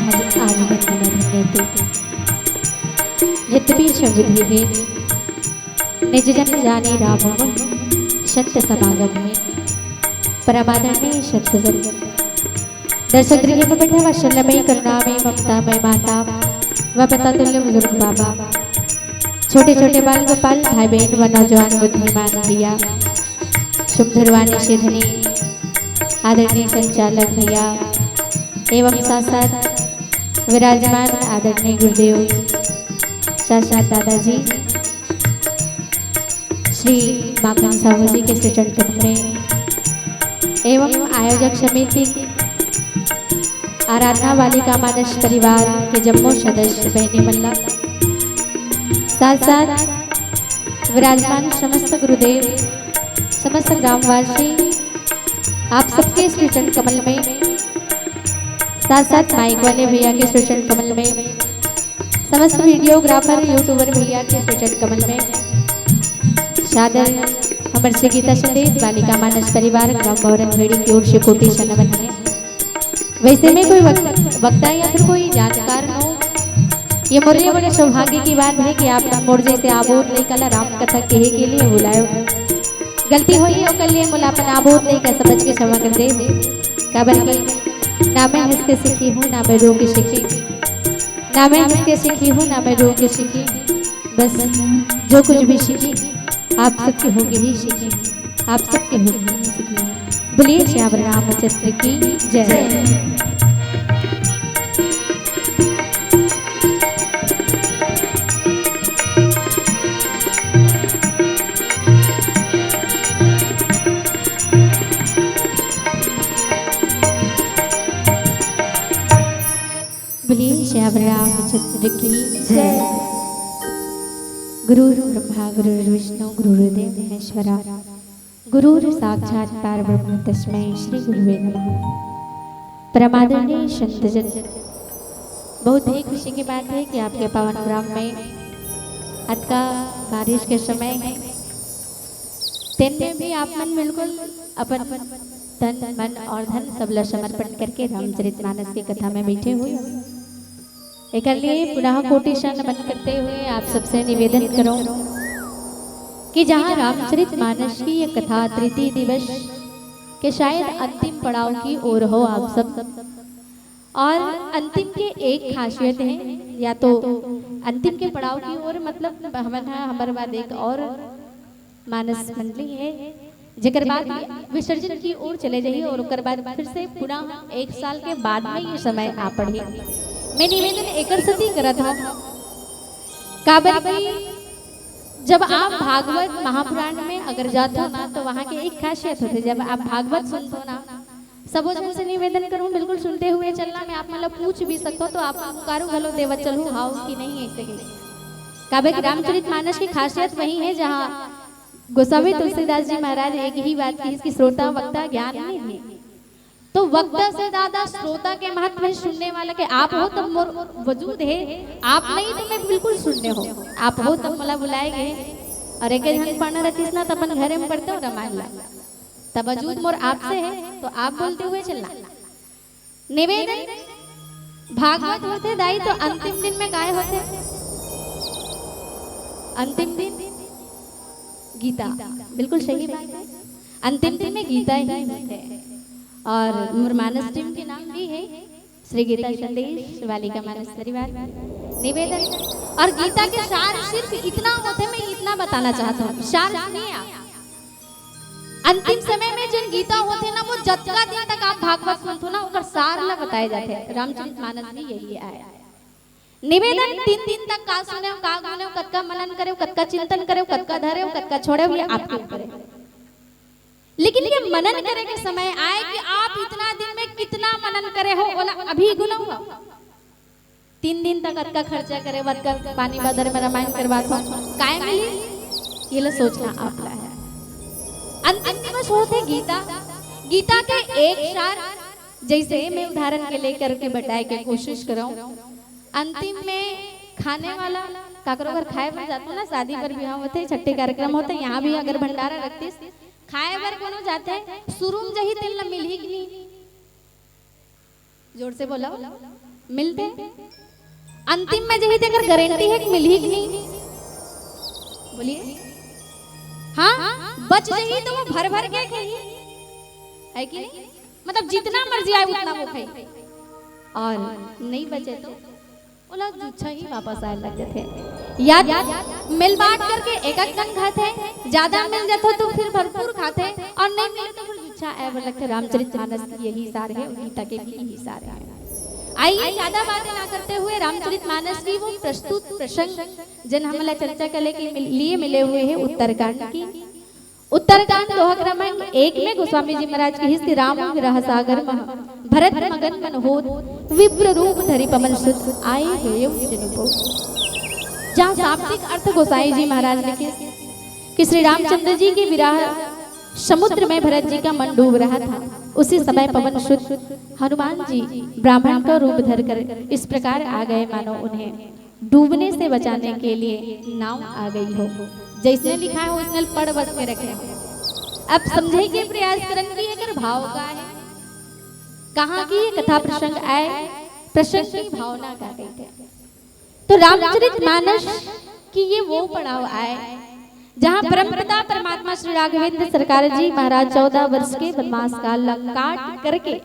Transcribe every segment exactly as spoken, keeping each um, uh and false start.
आज, आज बंदना धन्य तू। यद्यपि शब्द हे, निज जन जाने राम गुण, संत समागम हे। परमादरणीय संत जन, दर्शन गृह में बैठा वात्सल्यमय करुणामय ममतामय माता व पिता तुल्य बुजुर्ग बाबा, छोटे छोटे बाल गोपाल, भाई बहन व नौजवान बुद्धिमान भैया, शुभ धुरवानी से धनी आदरणीय संचालक भैया एवं साथ साथ विराजमान आदरणीय गुरुदेव साथ साथ दादाजी श्री माखन साहू जी के श्री चरण कमल में एवं आयोजक समिति आराधना बालिका मानस परिवार के जम्मो सदस्य बहनी मन ला, साथ साथ विराजमान समस्त गुरुदेव, समस्त ग्रामवासी, आप सबके श्री चरण कमल में, साथ साथ माइक वाले भैया के श्री चरण कमल में, समस्त वीडियोग्राफर यूट्यूबर भैया के श्री चरण कमल में सादर हमर श्री गीता संदेश बालिका मानस परिवार ग्राम भवरन भेड़ी की ओर से कोटि से नमन है। वैसे में कोई वक-, वक्ता या फिर कोई जानकार न हो, ये मोर लिए बड़े सौभाग्य की बात है कि आप मोर जैसे आबोध लइका ला राम कथा कहे के लिए बुलायो। गलती होही ओकर लिए मोला अपन आबोध लइका समझ के क्षमा कर दे, काबर के ना मैं हंस के सीखी हूँ, ना मैं रो के सीखी, ना मैं हंस के सीखी हूँ, ना मैं रो के सीखी। बस जो कुछ भी सीखी, आप सबके होके ही सीखी, आप सबके होके ही सीखी। बोलिए श्याम रामचंद्र की जय। बोलिए श्याम रामचंद्र की जय। गुरु ब्रह्मा गुरु विष्णु गुरु देव महेश्वरा, गुरु साक्षात परब्रह्म तस्मै श्री गुरुवे नमः। परमादरणीय संतजन, बहुत ही खुशी की बात है कि आपके पावन ग्राम में अतका बारिश के समय है, तेन में भी आप मन बिल्कुल अपन तन, मन और धन सबला समर्पण करके रामचरित मानस की कथा में बैठे हुए। एकर लिए पुनः कोटि शरण नमन करते हुए आप सबसे निवेदन करूं कि जहां रामचरित मानस की ये कथा तृतीय दिवस के शायद अंतिम पड़ाव की ओर हो आप सब, और अंतिम के एक खासियत है, या तो अंतिम के पड़ाव की ओर, मतलब हमन ह हमर बाद एक और मानस मंडली है, जेकर बाद विसर्जन की ओर चले जाही और ओकर बाद फिर से पुनः एक साल के बाद में ये समय आ पड़ही। मैं निवेदन एकर सेती करत हूँ, काबर कि जब आप भागवत महापुराण में अगर जाथो ना, तो वहाँ के एक खासियत होथे, जब आप भागवत सुनथो ना, सबो झन से निवेदन करूँ, बिल्कुल सुनते हुए चलना। मैं आप मन ला पूछ भी सकथो, तो आप मन हुंकारो घलो देवत चलहू, हाव कि नहीं, ऐसे ही। काबर कि रामचरित मानस की खासियत वही है, जहाँ गोस्वामी तुलसीदास जी महाराज एक ही बात कहिस कि श्रोता वक्ता ज्ञान निधि। तो वक्ता से ज्यादा श्रोता के महत्व है, सुनने वाला के। आप हो तब मोर वजूद है, आप नहीं तो मैं बिल्कुल सुनने हो। आप हो तब मोला बुलाए गए, और एक झन पढ़ना रहतीस ना, तब अपन घरे में पढ़ते हो रामायण ला। तब वजूद मोर आपसे है, तो आप बोलते हुए चलना। निवेदन, भागवत होथे दाई, तो अंतिम दिन में काय होथे? अंतिम दिन गीता। बिल्कुल सही बात है, अंतिम दिन में गीता ही होथे। और मोर मानस टीम के नाम भी है श्री गीता संदेश बालिका मानस परिवार। निवेदन, और गीता के सार सिर्फ इतना होथे, मैं इतना बताना चाहता हूँ, सार सुनिए आप। अंतिम समय में जेन गीता होथे ना, वो जतका दिन तक आप भागवत सुनथो ना, ओकर सार ला बताए जाथे। रामचरित मानस भी यही आय। निवेदन, तीन दिन तक का सुनेव, का गुनेव, कतका मनन करेव, कतका चिंतन करेव, कतका धरेव, कतका छोड़ेव, ये आपके ऊपर है। लेकिन ये मनन करे के समय आय कि आप इतना दिन में कितना मनन करे हो, ओला अभी गुनव। तीन दिन तक अतका खर्चा करे, अतका पानी बदर में रामायण करवात हो, काय मिली? ये ला सोचना आप ला है। अंतिम दिवस होथे गीता। गीता के एक सार, जैसे मैं उदाहरण के लेकर के बताए के कोशिश करूं, अंतिम में खाने वाला, काकरो घर खाए बर जातो ना, शादी बर बिहाव होथे, छट्ठी कार्यक्रम होथे, यहाँ भी अगर भंडारा रखतीस, खाए बर कोनो जाथे, शुरू में जही तेन ला मिलही कि नहीं? जोर से बोलो, मिलथे। अंतिम में जही तेकर गारंटी है कि मिलही कि नहीं? बोलिए। हाँ, बच जही तो वो भर भर के खाही, है कि नहीं? मतलब जितना मर्जी आए उतना वो खाही, और नहीं बचे तो ओला जुच्छा ही वापस आए लग जाथे। याद, मिल बांट करके एक एक कन खाथे, ज्यादा मिल जाथे तो फिर भरपूर खाथे, और नहीं मिले तो फिर जुच्छा आए बर लगथे। रामचरित मानस की यही सार है, गीता के भी यही सार है। आइए, ज्यादा बातें ना करते हुए रामचरित मानस की वो प्रस्तुत प्रसंग, जेन हमला चर्चा करे के मिल-, लिए मिले हुए हैं, उत्तरकांड की। उत्तरकांड दोहा क्रमांक एक में गोस्वामी जी महाराज कहिस कि राम विरह सागर मह भरत मगन मन होत, विप्र रूप धरि पवन सुत आए गए जिन को। जहाँ शाब्दिक अर्थ गोसाई जी महाराज ने कहिस कि श्री रामचंद्र जी के विरह समुद्र में भरत जी का मन डूब रहा था। उसी समय पवन सुत हनुमान जी ब्राह्मण का रूप धरकर इस प्रकार आ गए, मानो उन्हें डूबने से बचाने के लिए नाव आ गई हो। जैसने लिखा है, उसने पढ़ बस के रखे। अब समझे के प्रयास करन कि एकर भाव का है, कहाँ की ये कथा प्रसंग आए, प्रसंग की भावना का कहिथे। तो रामचरित मानस की ये वो पड़ाव आए, जहाँ परमपिता परमात्मा श्री राघवेंद्र सरकार जी महाराज चौदह वर्ष के वनवास काल ला काट करके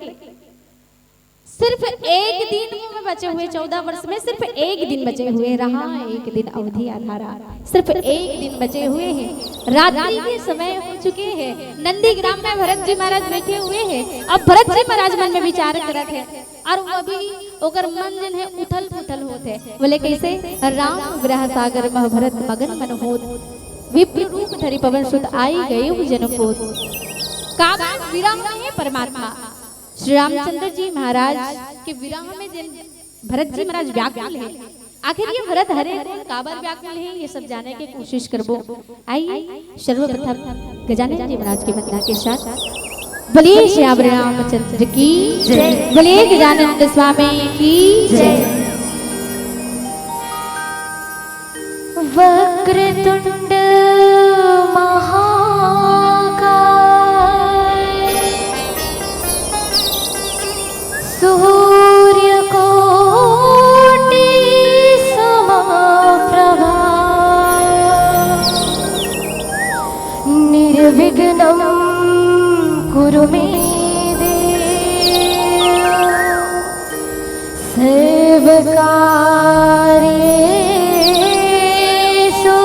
सिर्फ एक दिन में बचे हुए, चौदह वर्ष में सिर्फ एक दिन बचे हुए रहा, एक दिन अवधि आधारा, सिर्फ एक दिन बचे हुए हैं। रात्रि के समय हो चुके हैं, नंदीग्राम में भरत जी महाराज बैठे हुए हैं। अब भरत जी महाराज मन में विचार करत है, और वो भी ओकर मन जन है उथल पुथल होत है। बोले कैसे? राम विरह सागर मह भरत मगन मन होत, विप्र रूप धरि पवन सुत आई गए जन पोत। काबर विरह में है परमात्मा। श्री रामचंद्र जी महाराज के विरह में जिन भरत जी महाराज व्याकुल है, आखिर ये भरत हरे कौन, काबर व्याकुल है, ये सब जाने के कोशिश करबो। आइए सर्वप्रथम गजानन जी महाराज की वंदना के साथ बोलिए श्री रामचंद्र की जय, बोलिए गजानन स्वामी की जय। वक्रतुंड महा में देव सर्वकार्येषु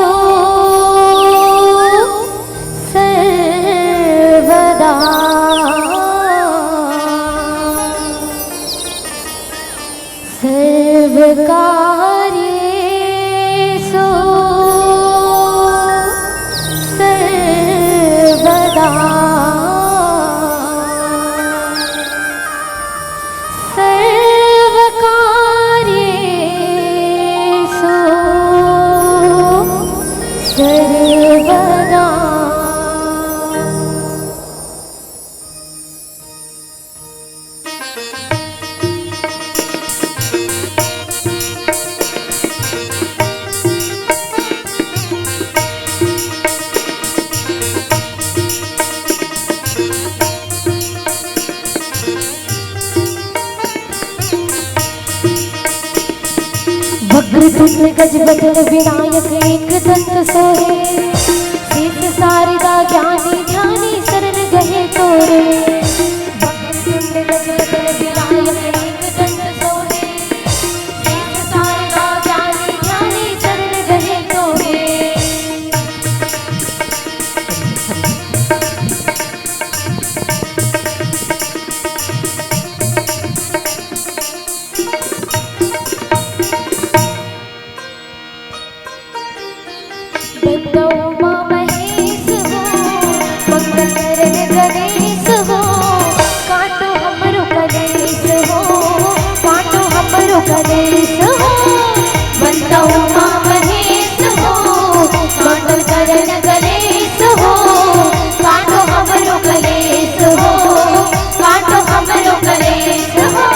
सर्वदा। सर्वकार्येषु सर्वदा। सर्वकार्येषु सर्वदा। वक्रतुंड गजवदन विनायक एक दंत सोहे। शीश शारदा ज्ञानी ध्यानी शरण गहे तोरे। वक्रतुंड गजवदन विनायक एक दंत सोहे। शीश शारदा ज्ञानी ध्यानी शरण गहे तोरे। बंदौ माँ महेश हो, मंगल करन गणेश हो, काटो हमरो कलेश हो, काटो हमरो कलेश हो। बंदौ माँ महेश हो, मंगल करन गणेश हो, काटो हमरो कलेश हो, काटो हमरो कलेश हो।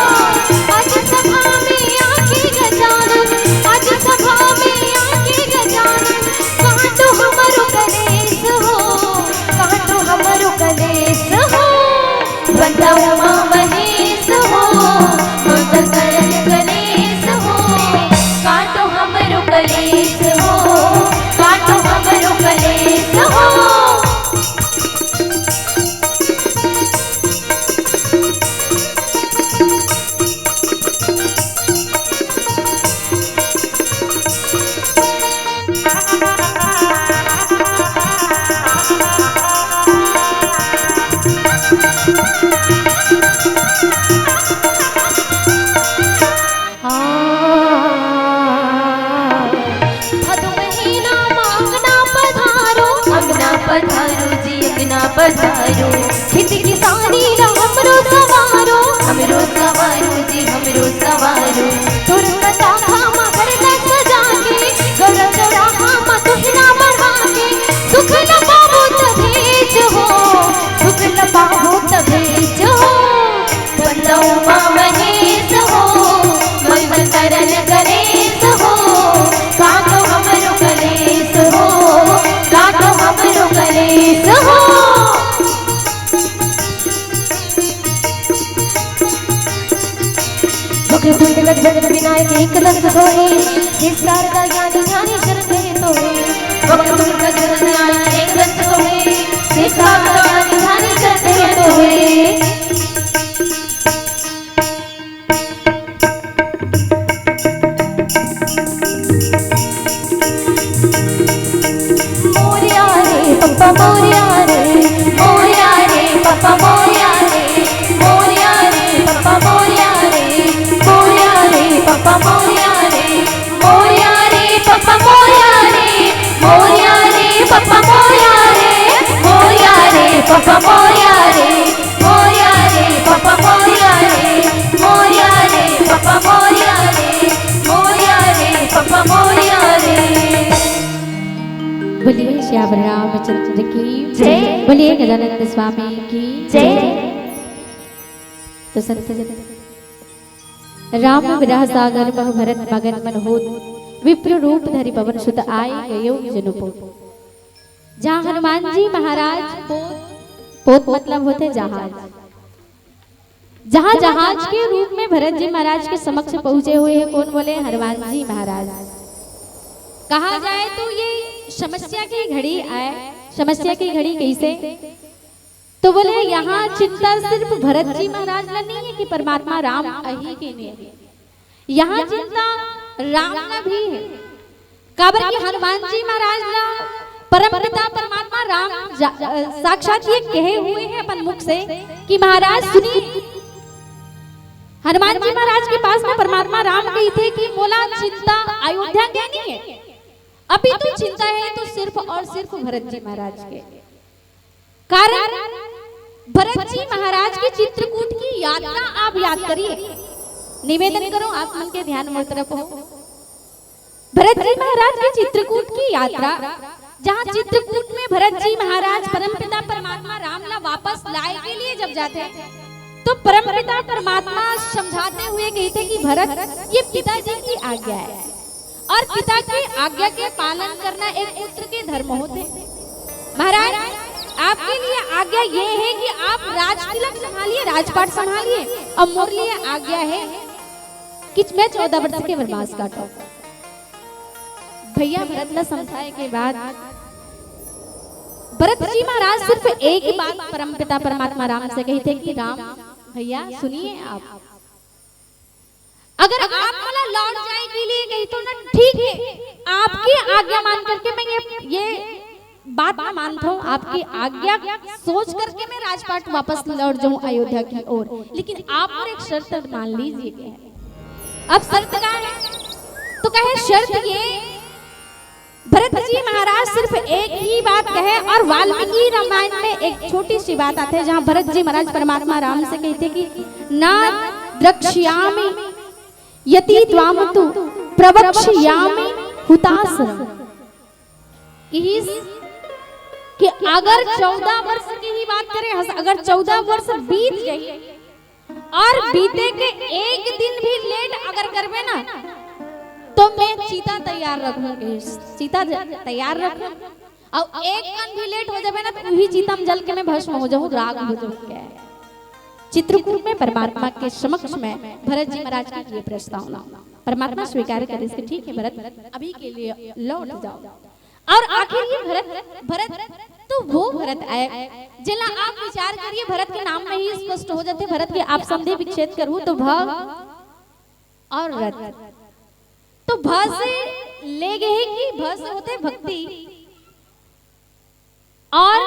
आज सभा में आके गजानन, आज सभा में आके गजानन, काटो हमरो कलेश हो, काटो हमरो कलेश हो। बंदौ माँ महेश हो, मंगल करन गणेश हो, काटो हमरो कलेश हो, काटो हमरो कलेश हो। हाँ। भादो महीना म अंगना पधारो, अंगना पधारो जी, अंगना पधारो। खेती किसानी ला हमरो सवारो, हमरो सवारो जी, हमरो सवारो। तोर कटाखा म घर ला सजा के, गौरा चौराहा म तुहिना बढ़ा के, सुख ल पाबो त भेज हो, सुख ल पाबो त भेज हो। बंदौ माँ महेश हो, मंगल करन गणेश हो, काटो हमरो कलेश हो, काटो हमरो कलेश हो। वक्रतुंड गजवदन विनायक एक दंत सोहे, शीश शारदा ज्ञानी ध्यानी शरण गहे तोहे। वक्रतुंड गजवदन विनायक एक दंत सोहे, शीश शारदा ज्ञानी ध्यानी शरण गहे तोहे। मोरया रे पप्पा मोरया रे, मोरया रे पप्पा मोरया रे, मोरया रे पप्पा मोरया रे, मोरया रे पप्पा मोरया रे, मोरया रे पप्पा मोरया रे, मोरया रे पप्पा मोरया रे, मोरया रे पप्पा मोरया रे। मोरया रे पप्पा मोरया रे, मोरया रे पप्पा मोरया रे, मोरया रे पप्पा मोरया रे। बोलिए सियावर रामचंद्र की जय। बोलिए गजानंद स्वामी की जय। तो संत जन, राम विरह सागर मह भरत मगन मन होत, विप्र रूप धरि पवन सुत आए गयो जनु पोत। जहाँ हनुमान जी महाराज पोत, पोत मतलब होते जहाज, जहाँ जहाज के रूप में भरत जी महाराज के समक्ष पहुंचे हुए हैं, कौन बोले? हनुमान जी महाराज। कहा जाए तो ये समस्या की घड़ी आए। समस्या की घड़ी कैसे? तो बोले, यहाँ चिंता सिर्फ भरत जी महाराज ला नहीं है कि परमात्मा राम अही के नहीं है, यहाँ चिंता राम ला भी है। काबर कि हनुमान जी महाराज ला परमपिता परमात्मा राम जा-, अ, साक्षात ये कहे हुए हैं अपन मुख से कि महाराज सुनिए, हनुमान जी महाराज के पास में परमात्मा राम कहिथे कि मोला चिंता अयोध्या के नहीं है, अभी तो चिंता है तो सिर्फ और सिर्फ भरत जी महाराज के। कारण भरत जी महाराज के चित्रकूट की यात्रा आप याद करिए। निवेदन करो, आप मन के ध्यान मोर तरफ हो। भरत जी महाराज के चित्रकूट की यात्रा, जहाँ चित्रकूट में भरत जी महाराज परमपिता परमात्मा राम ला वापस लाए के लिए जब जाते हैं, तो परमपिता परमात्मा समझाते हुए कहिथे कि भरत, ये पिताजी की आज्ञा है और पिता की आज्ञा के पालन करना एक पुत्र के धर्म होथे। महाराज, आपके लिए आज्ञा ये है कि आप राजतिलक संभालिए, राजपाट संभालिए, और मोर लिए आज्ञा है कि मैं चौदह वर्ष के वनवास काटूं। भैया भरत ला समझाए के बाद भरत जी महाराज सिर्फ एक ही बात परमपिता परमात्मा राम से कहिथे कि राम, भैया सुनिए, आप अगर आप मोला लौट जाए के लिए कहिथो ना, ठीक है, आपकी आज्ञा मान करके मैं ये, ये बात ला मानता हूँ, आपकी आज्ञा सोच करके मैं राजपाट वापस लौट जाऊं अयोध्या की ओर, लेकिन आप मोर एक शर्त मान लीजिए। कहे, अब शर्त का है? तो कहे, शर्त ये, भरत जी महाराज सिर्फ एक ही बात कहे, और वाल्मीकि रामायण में एक छोटी सी बात आथे, जहाँ भरत जी महाराज परमात्मा राम से कहिथे कि न द्रक्ष्यामि यदि त्वां तु प्रवक्ष्यामि हुताशनम्। किहिस कि अगर चौदह वर्ष की ही बात करें, अगर चौदह वर्ष बीत गई और बीते के एक दिन भी लेट अगर करबे ना, तो मैं चीता तैयार रखूं, चीता ज-, तैयार रखूं, और एक कन भी लेट हो जाबे ना, तो उही चीता में जल के मैं भस्म हो जाऊं, राख हो जाऊं। क्या है? चित्रकूट में परमात्मा के समक्ष में भरत जी महाराज की ये प्रस्तावना, परमात्मा स्वीकार करे, इसके ठीक है भरत, अभी के लिए लौट जाओ। और आखिर ये भरत, भरत तो वो भरत आए, जेला आप विचार करिए, भरत के नाम में ही स्पष्ट हो जाथे, भरत के आप संधि विच्छेद करू तो भ और रत, तो भ से ले गए हैं कि भ से होथे भक्ति, और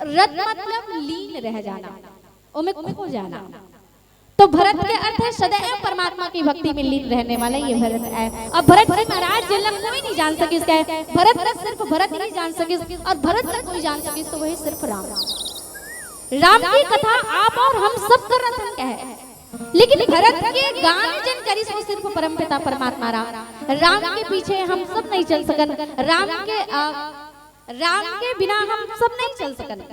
रत मतलब लीन रह जाना, ओमे खो जाना। तो भरत के अर्थ है सदैव परमात्मा की भक्ति में लीन रहने वाला ये भरत है। अब भरत जी महाराज जेला कोई नहीं जान सकिस, कहे भरत ला सिर्फ भरत ही जान सकिस, और भरत ला कोई जान सकिस तो वही सिर्फ राम। राम की कथा आप और हम सब करत हन, कहे, लेकिन भरत के गान जेन करिस वो सिर्फ परमपिता परमात्मा राम। राम के पीछे हम सब नहीं चल सकन, राम के, अ, राम के बिना हम सब नहीं चल सकन।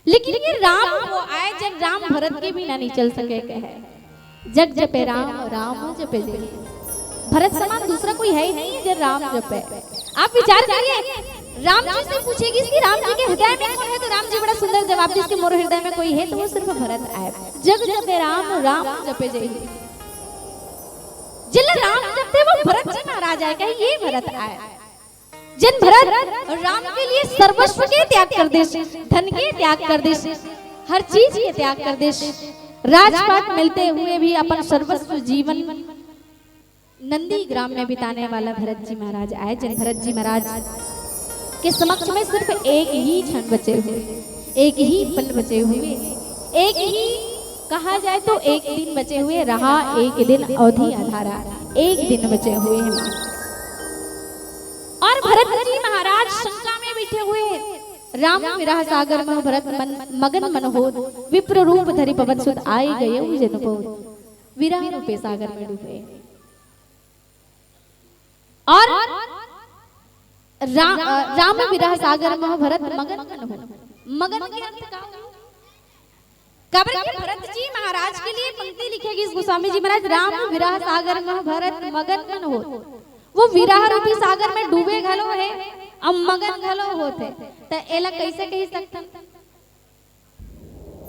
लेकिन ये राम वो आए जेन राम भरत के बिना नहीं चल सके, कहे, जग जपे राम, राम जपे जग। भरत समान दूसरा कोई है ही नहीं है जेन राम जपे। आप विचार करिए, राम जी से पूछेगिस कि राम जी के हृदय में कौन है, तो राम जी बड़ा सुंदर जवाब दिस कि मोर हृदय में कोई है तो वो सिर्फ भरत आए। जग जपे राम, राम जपे जय। जेला राम जपथे वो भरत जी महाराज आए, कहे ये भरत आए। जेन भरत राम के लिए सर्वस्व के त्याग कर दिस, धन के त्याग कर दिस, हर चीज के त्याग कर दिस, राजपाट मिलते हुए भी अपन सर्वस्व जीवन नंदी ग्राम में बिताने वाला भरत जी महाराज आए, जेन भरत जी महाराज के समक्ष में सिर्फ एक ही क्षण बचे हुए, एक ही पल बचे हुए, एक ही, कहा जाए तो एक दिन बचे हुए, रहा एक दिन अवधि आधारा, एक दिन बचे हुए हैं मात्र। और भरत जी महाराज शंका में बैठे हुए हैं। राम विरह सागर मह भरत मन, मगन मन होत, विप्र रूप धरि पवन सुत आए गए उजन पोत। विरह रूपे सागर में डूबे। और रा-, अ, राम विरह सागर मह भरत मगन मन होत। मगन के अर्थ का हुई? काबर के भरत जी महाराज के लिए पंक्ति लिखे गिस गोस्वामी जी महाराज, राम विरह सागर मह भरत मगन मन होत। वो विरह रूपी सागर में डूबे घलो है, अउ मगन घलो होत है। त एला कैसे कही सकथन?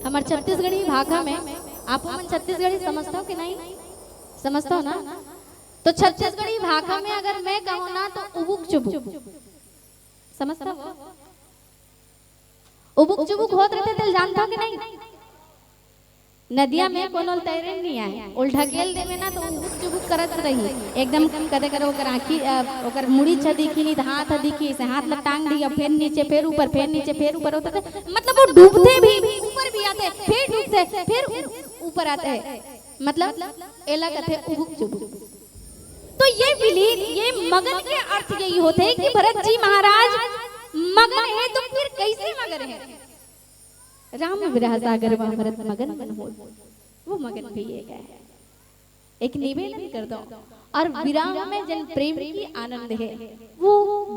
हमर छत्तीसगढ़ी भाखा में, आप मन छत्तीसगढ़ी समझथव कि नहीं? समझथव ना? तो छत्तीसगढ़ी भाखा में अगर मैं कहूँ ना तो उबुक चुबुक। समझथव? उबुक चुबुक होत रहिथे, तेला जानथव कि नहीं? नदिया में कोनो ल तैरे नहीं आए, ओला ढकेल देबे ना तो उबुक चुबुक करत रही, एकदम कदे कदे ओकर आँखी, अ, ओकर मुड़ी छ दिखी नहीं तो हाथ ह दिखी, से हाथ ला टांग दिया, फिर नीचे, फिर ऊपर, फिर नीचे, फिर ऊपर होत रहिथे, मतलब वो डूबथे भी, ऊपर भी आथे, फिर डूबथे, फिर ऊ-, ऊपर आथे, मतलब एला कथे उबुक चुबुक। तो ये विलीन, ये मगन के अर्थ यही होथे कि भरत जी महाराज मगन हे, तो फिर कैसे मगन हे? राम विरह सागर मा भरत मगन मन होत, वो मगन भी एक हे। एक निवेदन करथंव, और विरह में जेन प्रेम की आनंद हे, वो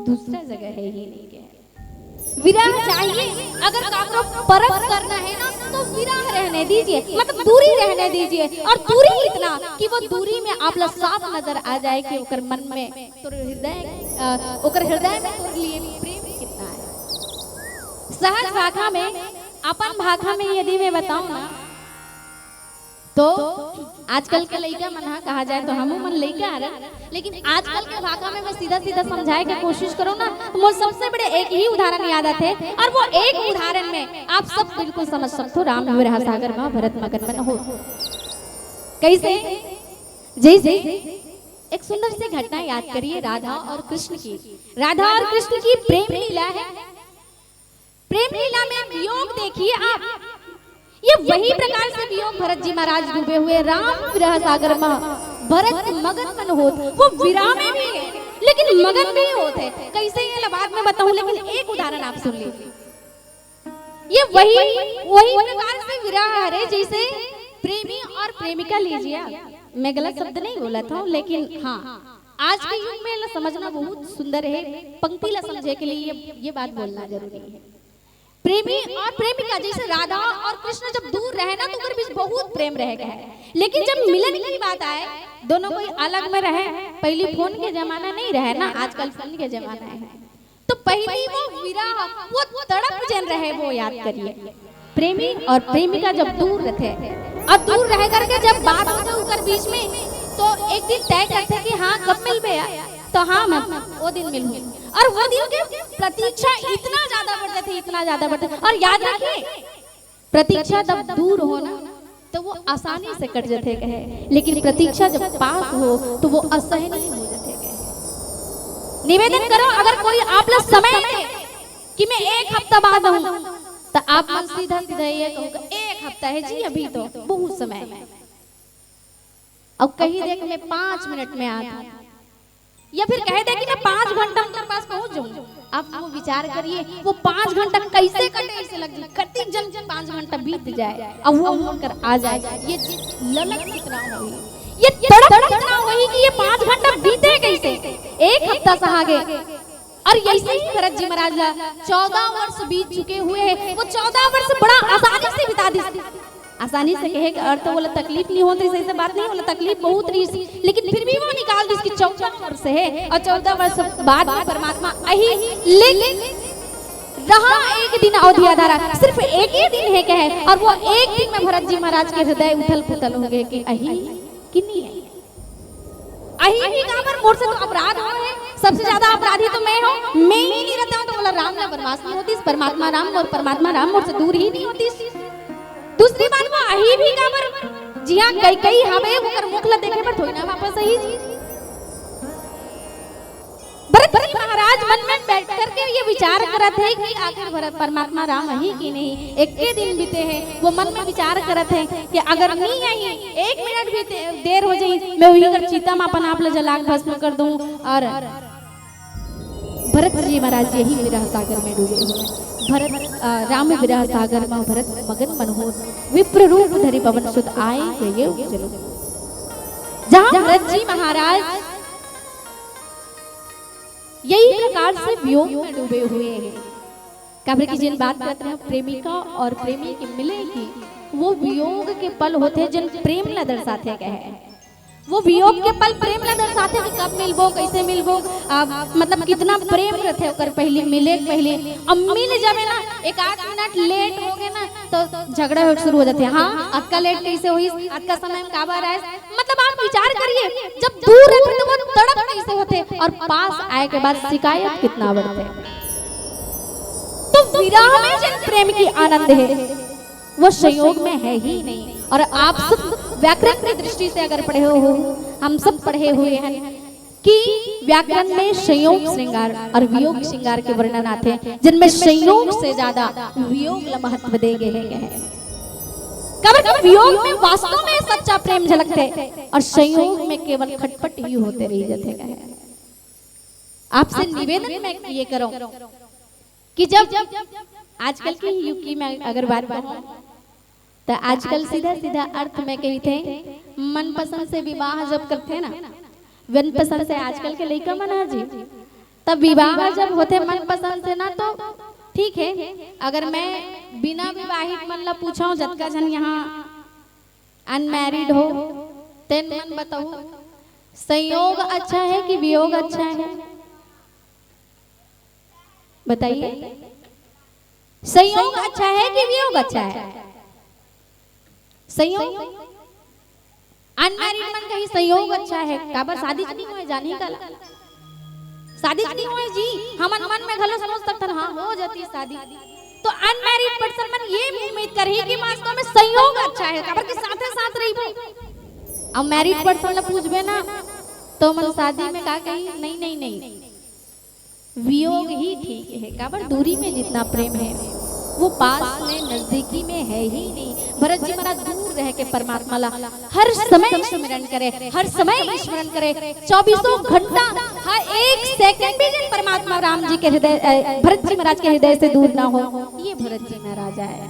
दूसरा जगह हे ही नहीं हे। विरह चाहिए, अगर काकरो परख करना हे ना, तो विरह रहने दीजिए, मतलब दूरी रहने दीजिए। और दूरी इतना कि वो दूरी में आप ला साफ नजर आ जाए कि ओकर मन में, तोर हृदय, अ, ओकर हृदय में तोर लिए प्रेम कितना हे। सहज भाखा में, अपन भाखा में यदि मैं बताऊं ना, तो आजकल के लइका मन ह, कहा जाए तो हमू मन लइका हरन, लेकिन आजकल के भाखा में मैं सीधा सीधा समझाए के कोशिश करूँ ना, तो मोर सबसे बड़े एक ही उदाहरण याद आथे, और वो एक उदाहरण में आप सब बिल्कुल समझ सकथो, राम विरह सागर मा भरत मगन मन होत। कैसे? जैसे एक सुंदर सी घटना याद करिए राधा और कृष्ण की। राधा और कृष्ण की प्रेम लीला हे। प्रेम लीला में वियोग देखिए आप, ये वही प्रकार से वियोग, भरत जी महाराज डूबे हुए राम विरह सागर मा, भरत मगन मन होत, वो विरह में भी हे, लेकिन मगन भी होत हे। कैसे, ये ला बाद में बताऊं, लेकिन एक उदाहरण आप सुन लीजिए। ये वही, वही प्रकार से विरह हरे, जैसे प्रेमी और प्रेमिका लीजिए आप। मैं गलत शब्द नहीं बोलत हूँ, लेकिन हाँ, आज के युग में एला समझना बहुत सुंदर हे। पंक्ति ला समझे के लिए ये, ये बात बोलना जरूरी हे। प्रेमी और प्रेमिका जैसे राधा और कृष्ण जब दूर रहे ना, तो ओकर बीच बहुत प्रेम रहे के हे, लेकिन जब मिलन की बात आए, दोनों कोई अलग में रहे। पहली फोन के जमाना नहीं रहे ना, आजकल फोन के जमाना हे। तो पहली वो विरह, वो तड़प जेन रहे, वो याद करिए। प्रेमी और प्रेमिका जब दूर रथे, और दूर रह करके जब बात होथे ओकर बीच में, तो एक दिन तय करथे कि हाँ, कब मिलबे यार? तो हाँ, मैं वो दिन मिलूँ। और वो दिन के प्रतीक्षा इतना ज्यादा बढ़ जाथे, इतना ज्यादा बढ़ जाथे। और याद रखिए, प्रतीक्षा जब दूर हो ना, तो वो आसानी से कट जाथे कहे, लेकिन प्रतीक्षा जब पास हो, तो वो असहनीय हो जाथे कहे। निवेदन करो, अगर कोई आप ला समय दे कि मैं एक हफ्ता बाद आऊं, तो आप मन सीधा सीधा ये कहोगे, "एक हफ्ता हे जी, अभी तो बहुत समय हे।" और कही दे कि मैं पाँच मिनट में आता हूँ, या फिर कह दे कि मैं पाँच घंटा उनके पास पहुंच जाऊंगा। आप वो विचार करिए, वो पाँच घंटा कैसे कटे, ऐसे लग जाए, कति जन पाँच घंटा बीत जाए, अब वो उनकर आ जाए, ये ललक कितना होही, ये तड़प कितना होही कि ये पाँच घंटा बीते कैसे, एक हफ्ता सहा गे। और ऐसे ही भरत जी महाराज ला चौदह वर्ष बीत चुके हुए हैं, वो चौदह वर्ष बड़ा आसानी से बिता दिस। आसानी से कहे के अर्थ, ओला तकलीफ नहीं होत रहिस, ऐसे बात नहीं, ओला तकलीफ बहुत रहिस, लेकिन फिर भी वो निकाल दिस कि चौदह वर्ष हे और चौदह वर्ष बाद भी परमात्मा आही, लेकिन रहा एक दिन अवधिया धारा, सिर्फ एक ही दिन हे कहे, और वो एक दिन में भरत जी महाराज के हृदय उथल पुथल हो गए कि आही कि नहीं आही। आही भी काबर, मोर से तो अपराध होय हे, सबसे ज्यादा अपराधी तो मैं हूँ, मैं ही नहीं रहता हूँ तो बोला राम ला वनवास नहीं होतिस, परमात्मा राम और परमात्मा राम मोर से दूर ही नहीं होतिस। दूसरी बात, वो आही भी काबर, जिहाँ कैकई हवे, ओकर मुख ला देखे बर थोड़ी ना वापस आही। भरत जी महाराज मन में बैठ करके ये विचार करत हे कि आखिर भरत, परमात्मा राम आही कि नहीं, एक्के दिन बीते हे, वो मन में विचार करत हे कि अगर नहीं आही, एक मिनट भी दे-, देर हो जाही, मैं उही कर चिता में अपन आप ला जला के भस्म कर दूं। और भरत जी महाराज यही विरह सागर में डूबे हुए हैं। भरत, अ, राम विरह सागर में भरत मगन मन होत, विप्र रूप धरि पवन सुत आए, ये, ये चलो। जहाँ भरत जी महाराज यही प्रकार से वियोग में डूबे हुए हैं। काबर कि जेन बात करत रहे प्रेमिका और प्रेमी के मिले की, वो वियोग के पल होथे, जेन प्रेम ला दर्शाथे कहे। वो वियोग के पल प्रेम ला दर्शाथे कि कब मिलबो, कैसे मिलबो, आ, मतलब कितना प्रेम रथे ओकर पहली मिले के पहली। अब मिल जाबे ना, एक आध मिनट लेट हो गए ना, तो झगड़ा हो शुरू हो जाथे। हाँ, अतका लेट कैसे होइस, अतका समय में काबर आए, मतलब आप विचार करिए, जब दूर रहिथे तो वो तड़प कैसे होथे और पास आए के बाद शिकायत कितना बढ़थे। तो विरह में जिन प्रेम की आनंद है, वो संयोग में है ही नहीं। और आप सब व्याकरण की दृष्टि से अगर पढ़े हो, हम सब पढ़े हुए हैं कि व्याकरण में संयोग श्रृंगार और वियोग श्रृंगार के वर्णन आथे, जिनमें संयोग से ज्यादा वियोग ला महत्व दे गए हैं। काबर कि वियोग में वास्तव में सच्चा प्रेम झलकथे और संयोग में केवल खटपट ही होते रह जाथे। आपसे निवेदन मैं ये करूं कि जब आजकल के युग की मैं अगर बात कहूं, तो आजकल सीधा सीधा अर्थ में कहिथे, मनपसंद से विवाह जब करथे ना, मनपसंद से आजकल के लइका मन ह जी, तब विवाह जब होथे मनपसंद से ना, तो ठीक है, अगर मैं बिना विवाहित मन ला पूछूं, जतका झन यहाँ अनमैरिड हो, तेन मन बताओ, संयोग अच्छा है कि वियोग अच्छा है? बताइए, संयोग अच्छा है कि वियोग अच्छा है? संयोग। अनमैरिड मन कही संयोग अच्छा है, काबर शादी च नहीं होए, जानी काला? शादी च नहीं होए जी, हमन मन में घलो सोच सकथन, हाँ, हो जाती शादी। तो अनमैरिड पर्सन मन ये उम्मीद करही कि वास्तव में संयोग अच्छा है, काबर के साथे साथ रहिबो। अब मैरिड पर्सन ला पूछबे ना, तो मन शादी में का कही, नहीं, नहीं, नहीं, वियोग ही ठीक है, काबर दूरी में जितना प्रेम है, वो पास में, नजदीकी में है ही नहीं। भरत जी महाराज दूर रह के परमात्मा ला हर समय स्मरण करे, हर समय स्मरण करे, चौबीसों घंटा, हर एक सेकंड भी जिन परमात्मा राम जी के हृदय, अ, भरत जी महाराज के हृदय से दूर ना हो, ये भरत जी महाराज आए।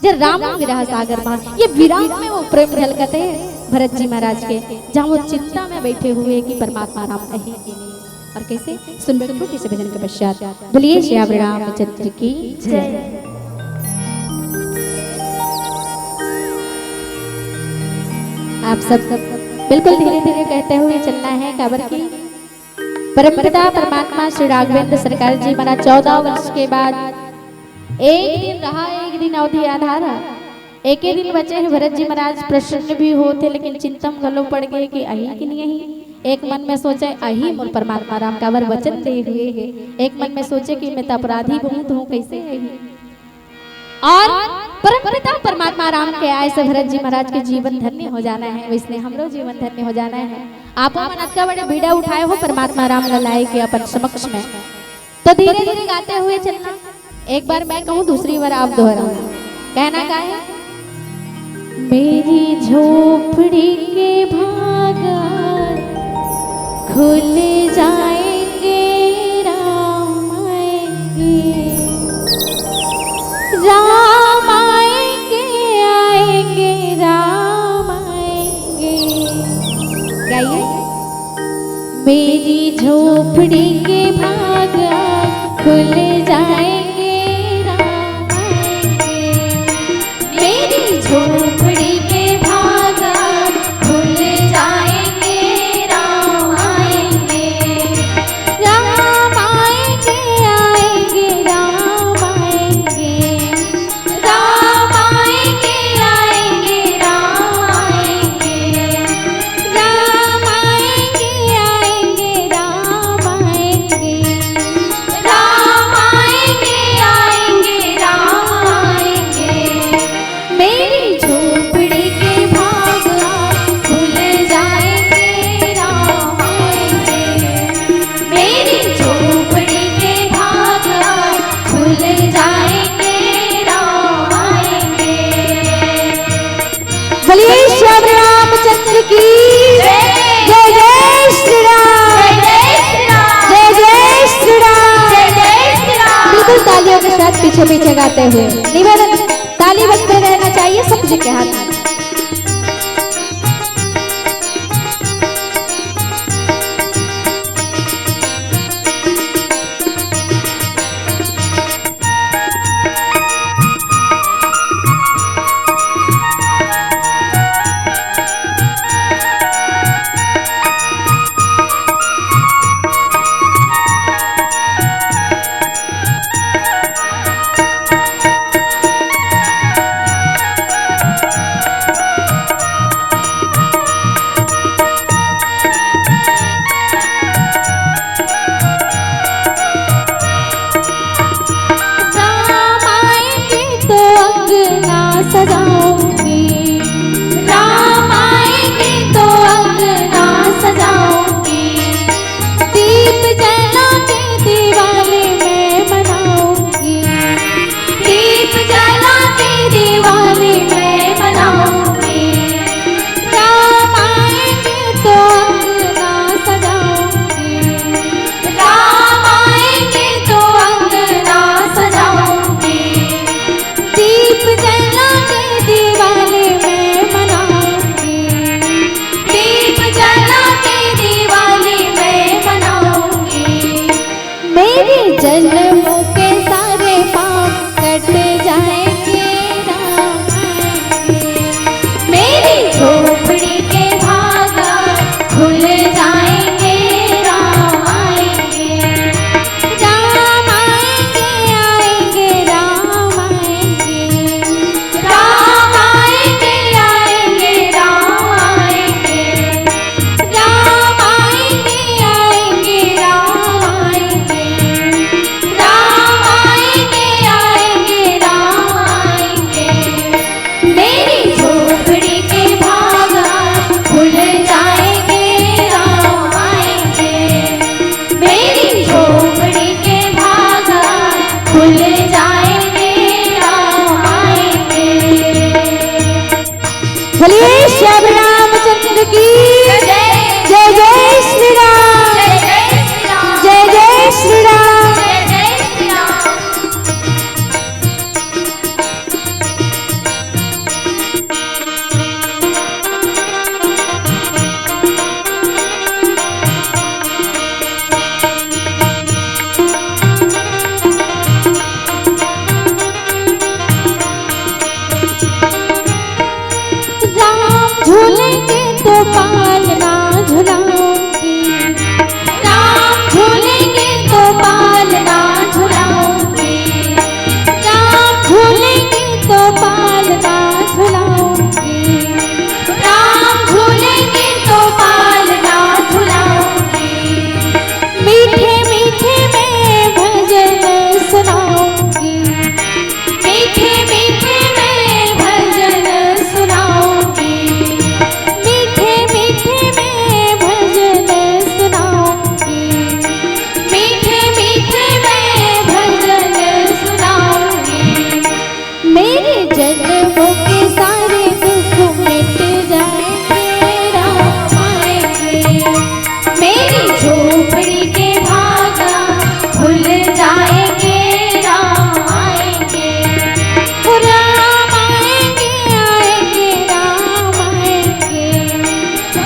जे राम विरह सागर मा, ये विराम में वो प्रेम झलकथे भरत जी महाराज के, जहाँ वो चिंता में बैठे हुए कि परमात्मा राम अही कि नहीं। और कैसे? सुनबे छोटे से भजन के पश्चात। बोलिए श्री रामचंद्र की जय। आप सब बिल्कुल धीरे धीरे कहते हुए चलना है, काबर की परमपिता परमात्मा श्री राघवेंद्र सरकार जी महाराज चौदह वर्ष के बाद एक दिन रहा, एक दिन अवधि आधा रहा, एके दिन बचे हे। भरत जी महाराज प्रसन्न भी होथे, लेकिन चिंता म घलो पड़ गए कि अही कि नहीं अही। एक मन में सोचे, अही मोर परमात्मा राम, काबर वचन दे हुए हे। एक मन में सोचे कि मैं तो अपराधी बहुत हूँ, कैसे अही। और परमपिता परमात्मा राम के आय से भरत जी महाराज के जीवन धन्य हो जाना है, वैसने हमरो जीवन धन्य हो जाना है। आपो मन अतका बड़े बीड़ा उठाए हो परमात्मा राम ला लाए के अपन समक्ष में, तो धीरे धीरे गाते हुए चलना। एक बार मैं कहूँ, दूसरी बार आप दोहराओ। कहना का है? मेरी झोपड़ी के भाग खुल जाएंगे, राम आएंगे, राम आएंगे, आएंगे, राम आएंगे। गाइए। मेरी झोपड़ी के भाग आज खुल जाएंगे, राम आएंगे। मेरी झोपड़ी के भाग आज खुल जाएंगे, राम आएंगे। राम आएंगे, आएंगे, राम आएंगे। राम आएंगे, आएंगे, राम आएंगे। राम आएंगे, आएंगे, राम आएंगे। राम आएंगे, आएंगे, राम आएंगे। मेरी झोपड़ी के भाग आज खुल जाएंगे, राम आएंगे। मेरी झोपड़ी के भाग आज खुल जाएंगे, राम आएंगे। बोलिए श्याम रामचंद्र की जय। जय जय श्री राम। जय जय श्री राम। जय जय श्री राम। जय जय श्री राम। बिल्कुल तालियों के साथ पीछे पीछे गाते हुए निवेदन, ताली बजते रहना चाहिए सब जी के हाथ में। सजाऊंगी। राम आएंगे तो अंगना सजाऊंगी। दीप जला के दिवाली मैं मनाऊंगी। दीप जला के दिवाली मैं मनाऊंगी। राम आएंगे तो अंगना सजाऊंगी। राम आएंगे तो अंगना सजाऊंगी। दीप जला के दिवाली मैं मनाऊंगी। दीप जला के दिवाली मैं मनाऊंगी। मेरे जन्मों के सारे पाप कट जाएंगे, राम आएंगे। मेरी झोपड़ी के भागा खुल जाएंगे, राम आएंगे। राम आएंगे, आएंगे, राम आएंगे। राम आएंगे, आएंगे, राम आएंगे। राम आएंगे, आएंगे, राम आएंगे। राम आएंगे, आएंगे, राम आएंगे। मेरी झोपड़ी के भागा खुल जाएंगे, राम आएंगे। मेरी झोपड़ी के भागा खुल जाएंगे, राम आएंगे। बोलिए श्याम रामचंद्र की जय। जय जय श्री राम। जय जय श्री राम। जय जय श्री राम। जय जय श्री राम। राम झूलेंगे तो पालना झुलाऊंगी। राम झूलेंगे तो पालना झुलाऊंगी। राम झूलेंगे तो पालना झुलाऊंगी। राम झूलेंगे तो पालना झुलाऊंगी। मीठे मीठे मैं भजन सुनाऊंगी। मीठे मीठे मैं भजन सुनाऊंगी। मीठे मीठे मैं भजन सुनाऊंगी। मीठे मीठे मैं भजन सुनाऊंगी। मेरे जन्मों के सारे दुख मिट जाएंगे, राम आएंगे। मेरी झोपड़ी के भागा खुल जाएंगे, राम आएंगे। राम आएंगे, आएंगे, राम आएंगे।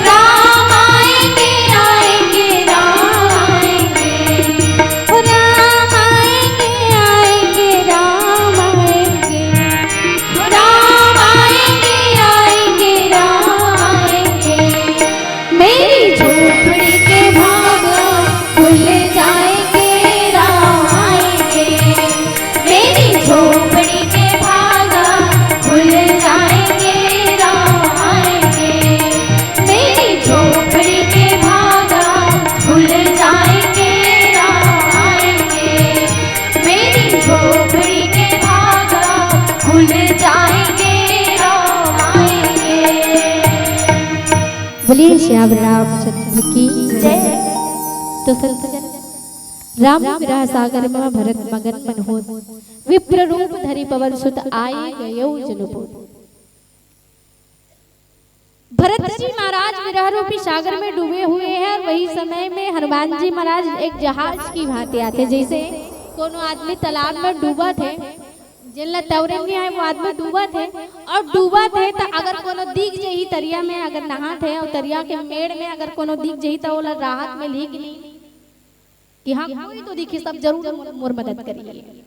राम आएंगे, आएंगे, राम आएंगे। राम आएंगे, आएंगे, राम आएंगे। राम आएंगे, आएंगे, राम आएंगे। मेरी झोपड़ी के भागा खुल जाएंगे, राम आएंगे। मेरी झोपड़ी के भागा खुल जाएंगे, राम आएंगे। मेरी झोपड़ी के भागा खुल जाएंगे, राम आएंगे। मेरी झोपड़ी के भागा खुल जाएंगे, राम आएंगे। बोलिए श्याम रामचंद्र की जय। तो संतजन, राम विरह सागर में भरत मगन मन होत, विप्र रूप धरि पवन सुत आए गयो जनपुर। भरत जी महाराज विरह रूपी सागर में डूबे हुए हैं और वही समय में हनुमान जी महाराज एक जहाज की भांति आते, जैसे कोनो आदमी तालाब में डूबत हे, जेन ला तौरे नइ आय, वो आदमी डूबत हे, और डूबत हे त अगर कोनो दिख जही तरिया में, अगर नहात हे और तरिया के मेड़ में अगर कोनो दिख जही त ओला राहत मिलही कि नहीं, कि हाँ, कोई तो दिखी, सब जरूर मोर, मोर मदद करिए।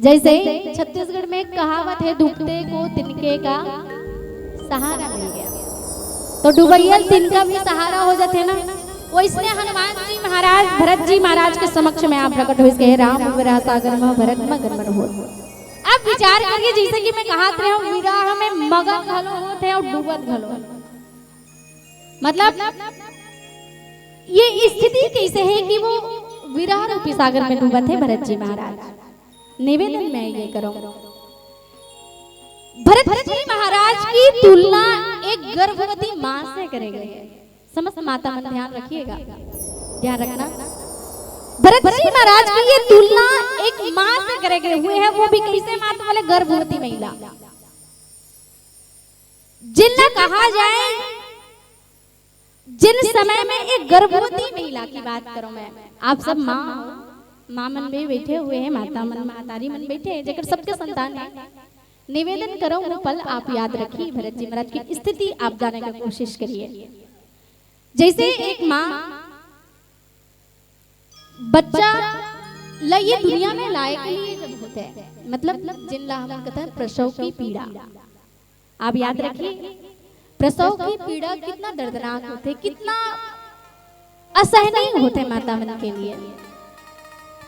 जैसे छत्तीसगढ़ में एक कहावत है, "डूबते को तिनके का सहारा मिल गया", तो डूबैया तिनका भी सहारा हो जाते ना। वैसने हनुमान जी महाराज भरत जी महाराज के समक्ष में आप प्रकट होइस, कहे, "राम विरह सागर में भरत मगन मन होत।" अब विचार करिए, जैसे कि मैं कहत रहे हूँ, विरह में मगन घलो होत हे और डूबत घलो हे। मतलब ये स्थिति कैसे है कि वो विरह रूपी सागर में डूबत हे भरत जी महाराज। निवेदन मैं ये करूँ, भरत जी महाराज की तुलना एक गर्भवती माँ से करे गए है। समस्त माता मन ध्यान रखिएगा, ध्यान रखना। भरत जी महाराज की ये तुलना एक माँ से करे गए हुए है, वो भी कैसे माँ, तो बोले गर्भवती महिला। जिनला कहा जाए, जिन समय में एक गर्भवती महिला की बात करूं मैं, आप सब माँ हो, माँ मन भी बैठे हुए हैं, माता मन, महतारी मन बैठे हैं, जेकर सबके संतान है, निवेदन करो, वो पल आप याद रखिए, भरत जी महाराज की स्थिति आप जाने का कोशिश करिए। जैसे एक माँ बच्चा ल ये दुनिया में लाए के लिए जब होते हैं, मतलब जिन ला हमन कहते हैं प्रसव की पीड़ा, आप याद रखिए, प्रसव की पीड़ा कितना दर्दनाक होते, कितना असहनीय होते माता मन के लिए।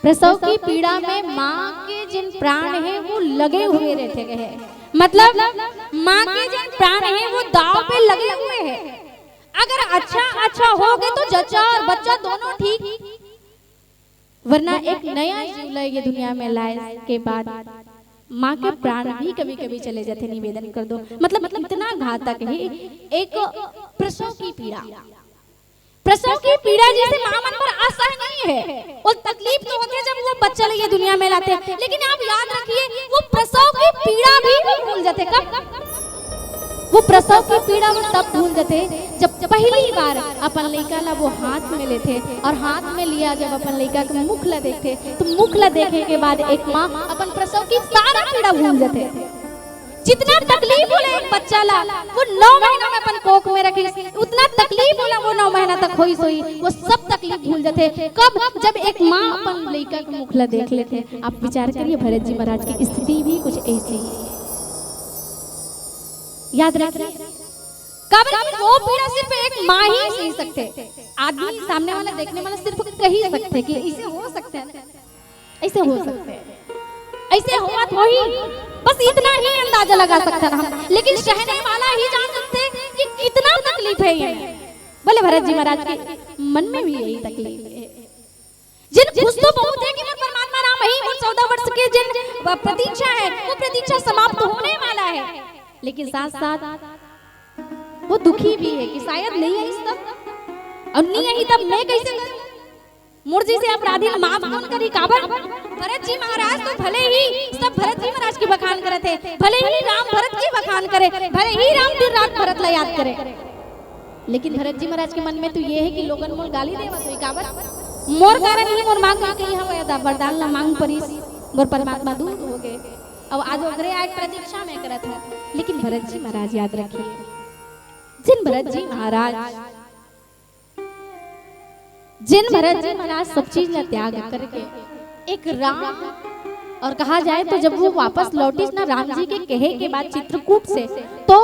प्रसव की पीड़ा में माँ के जिन प्राण है वो लगे हुए रहते गए हैं, मतलब माँ के जिन प्राण है वो दाव पे लगे हुए हैं। अगर अच्छा अच्छा हो गए तो जच्चा और बच्चा दोनों ठीक, वरना एक नया जीव ल ये दुनिया में लाए के बाद माँ के प्राण भी कभी कभी चले जाते। निवेदन कर दो, मतलब इतना घातक है एक प्रसव की पीड़ा। प्रसव की पीड़ा जैसे माँ मन पर असहनीय है, वो तकलीफ तो होते जब वो बच्चा ल ये दुनिया में लाते हैं, लेकिन आप याद रखिए वो प्रसव की पीड़ा भी वो भूल जाते। कब? वो प्रसव की पीड़ा वो तब भूल जाते जब पहली बार अपन लइका ला वो हाथ में लेते और हाथ में लिया जब अपन लइका के मुख ला देखते तो मुख ला देखे के बाद एक माँ अपन प्रसव की सारा पीड़ा भूल जाते। जितना तकलीफ होला एक बच्चा ला, वो नौ महीना में अपन कोख में रखिस, उतना तकलीफ होला वो नौ महीना तक होइस होही, वो सब तकलीफ भूल जाते। कब? जब एक माँ अपन लइका के मुख ला देख लेते। आप विचार करिए, भरत जी महाराज की स्थिति भी कुछ ऐसी ही है। याद रखिए, काबर कि वो पीड़ा सिर्फ एक माँ ही सही सकते, आदमी सामने वाला देखने वाला सिर्फ कही सकते कि इसे हो सकता है। ऐसे हो सकते हैं, ऐसे होवत होही, बस इतना ही अंदाजा लगा सकते हैं हम, लेकिन सहने वाला ही जान सकते हैं कि कितना तकलीफ है ये। बोले भरत जी महाराज के मन में भी यही तकलीफ है। जिन खुश तो बहुत है कि मोर परमात्मा राम ही मोर चौदह वर्ष के जिन प्रतीक्षा है, वो प्रतीक्षा समाप्त होने वाला है, लेकिन साथ साथ वो दुखी भी है कि शायद नहीं आई तब, और नहीं आई तब मैं कैसे करूं? मोर जैसे अपराधी ल माफ कौन करी? काबर? भरत जी महाराज तो भले ही सब भरत जी महाराज के बखान करत हे, भले ही राम भरत के बखान करे, भले ही राम दिन रात भरत ला याद करे, लेकिन भरत जी महाराज के मन में तो ये है कि लोगन मोर गाली देवत होही। काबर? मोर कारण ही मोर मांग में कहीं हम वरदान ला मांग परिस, मोर परमात्मा दूर हो गए। अब आज ओकरे आज प्रतीक्षा में करत है, लेकिन भरत जी महाराज याद रखिए, जिन भरत जी महाराज जिन भरत जी महाराज सब चीज ला त्याग करके एक राम, और कहा जाए तो जब वो वापस लौटिस ना राम जी के कहे के बाद चित्रकूट से, तो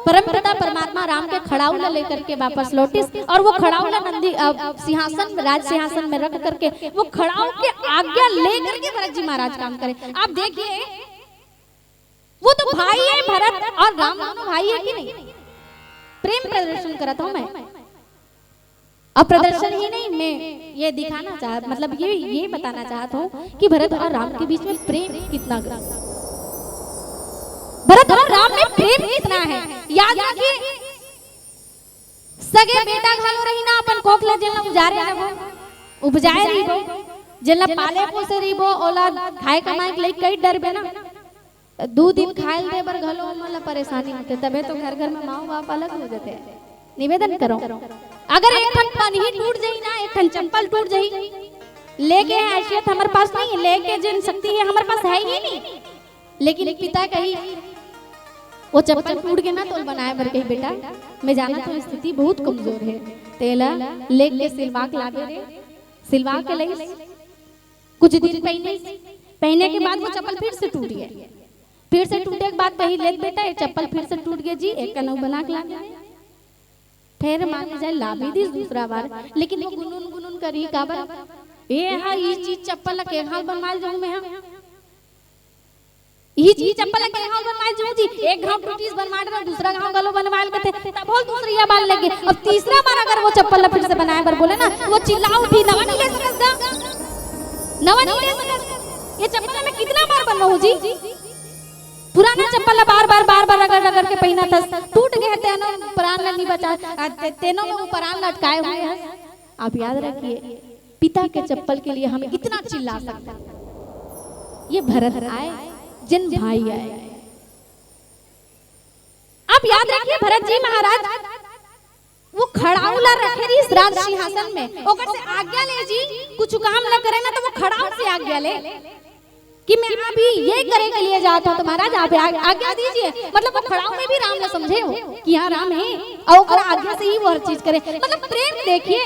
परमपिता परमात्मा राम के खड़ाऊ ला लेकर के वापस लौटिस, और वो खड़ाऊ ला नंदी, अ, सिंहासन में, राज सिंहासन में रख करके वो खड़ाऊ के आज्ञा लेकर के भरत जी महाराज काम करे। आप देखिए, वो तो भाई है भरत और राम, दोनों भाई है कि नहीं? प्रेम प्रदर्शन करत हूं मैं। अब प्रदर्शन ही नहीं, मैं ये दिखाना चाह, मतलब ये ये बताना चाहत हूँ कि भरत और राम के बीच में प्रेम कितना ग-, भरत और राम में प्रेम कितना है। याद रखिए, सगे बेटा घलो रही ना, अपन कोख ले जेन ला उजारे रहिबो, उपजाए रहिबो, जेन ला पाले पोसे रहिबो, ओला खाए कमाए के लइक कई डरबे ना। दू दिन खाए ल दे बर घलो ओमन ला परेशानी होथे, तभे तो घर घर में माऊ बाप अलग हो जाथे। निवेदन करो, अगर एक ठन पनही टूट जाही ना, एक ठन चप्पल टूट जाही, लेके हे हैसियत हमर पास नहीं, लेके जेन शक्ति हे हमर पास है ही नहीं, लेकिन पिता कही, "वो चप्पल टूट गे ना, तोल बनाए बर कही बेटा, मैं जानत हूँ स्थिति बहुत कमजोर हे, तेला लेके सिलवा के लाबे रे।" सिलवा के लइस, कुछ दिन पहने, पहने के बाद वो चप्पल फिर से टूट गया। फिर से टूटे के बाद कही, "लेत बेटा, ये चप्पल फिर से टूट गया जी, एक कनऊ बना के ला दे।" फिर मान जाए ला भी दिस दूसरा बार, लेकिन वो गुनगुन गुनगुन करी, "काबर? ये हा, ई चीज चप्पल ला के घाव बनवाल जाऊं मैं हा? ई चीज चप्पल ला के घाव बनवाल जाऊं जी? एक घाव टूटिस बनवा डरे, दूसरा घाव घलो बनवाल कथे, तब बोल दूसरी बार लेके, अब तीसरा बार अगर वो चप्पल ला फिर से बनाए बर बोले ना, वो चिल्ला उठी, 'नवा नहीं ले सकस गा, नवा नहीं ले सकस। ये चप्पल मैं कितना बार बनवाऊं जी?'" पुराना चप्पल ला बार-बार, बार-बार रगड़-रगड़ के पहिनत हस, टूट गे हे, तेनो प्राण ला नी बचा, अ, ते-, तेनो में वो प्राण लटकाए हुए हस। आप याद रखिए, पिता के चप्पल के लिए हम इतना चिल्ला सकते हैं। ये भरत आए, जेन भाई आए। आप याद रखिए, भरत जी महाराज वो खड़ाऊ ला रखे रहिस राज सिंहासन में, ओकर से आज्ञा ले जी, कुछ काम न करे ना तो वो खड़ाऊ से आज्ञा ले कि मैं अभी ये करे के लिए जात हूँ, तो महाराज आप आ-, आज्ञा दीजिए। मतलब वो खड़ाऊ में भी राम ला समझे हो कि यहाँ राम है और ओकर आज्ञा से ही वो हर चीज करे। मतलब प्रेम देखिए,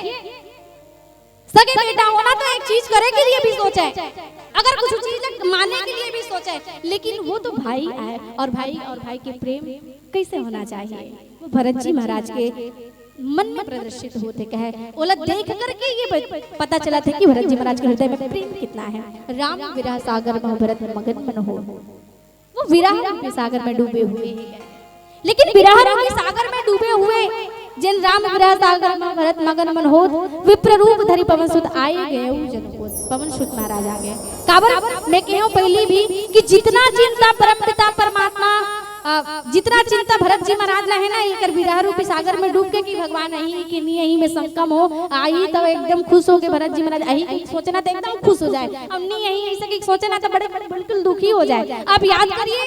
सगे बेटा होना तो एक चीज करे के लिए भी सोचे, अगर कुछ चीज माने के लिए भी सोचे, लेकिन वो तो भाई आए और भाई और भाई के प्रेम कैसे होना चाहिए, वो भरत जी महाराज के मन में प्रदर्शित होत हे। कहे ओला देख करके ये ब-, पता चलत हे कि भरत जी महाराज के हृदय में प्रेम कितना है। राम विरह सागर में भरत मगन मन होत। वो विरह रूपी सागर में डूबे हुए हैं। लेकिन विरह रूपी सागर में डूबे हुए जेन राम विरह सागर में भरत मगन मन होत, विप्र रूप धरि पवन सुत आए गए जनक होत। पवन सुत महाराज आ गए। काबर मैं कहेंव पहली भी कि जितना चिंता परमपिता परमात्मा, अ, जितना चिंता भरत जी महाराज ला है ना, एकर विरह रूपी सागर में डूब के कि भगवान अही कि नी अही में संकम हो, आही तो एकदम खुश हो के भरत जी महाराज अही कि सोचना तो एकदम खुश हो जाए, अब नी अही ऐसे कि सोचना तो बड़े, बड़े बिल्कुल दुखी हो जाए। आप याद करिए,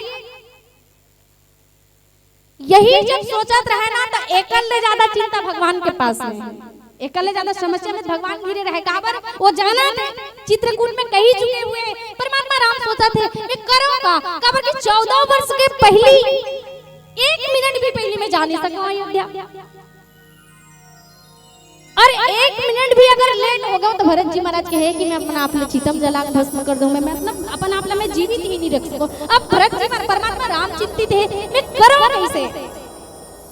यही जब सोचत रहे ना, तो एकर ले ज्यादा चिंता भगवान के पास में, एकर ले ज्यादा समस्या में भगवान घिरे रहे। काबर? वो जानत हे, चित्रकूट में कही चुके हुए, परमात्मा राम सोचत हे, मैं करूंगा। काबर कि चौदह वर्ष के पहली, एक मिनट भी पहली मैं जा नहीं सकूं अयोध्या। और एक मिनट भी अगर लेट हो गया तो भरत जी महाराज कहे कि मैं अपन आप ला चिता में जला के भस्म कर दूं, मैं, मैं अपना, अपन आप ला मैं जीवित ही नहीं रख सकूं। अब भरत जी महाराज, परमात्मा राम चिंतित हे, मैं करूं कैसे?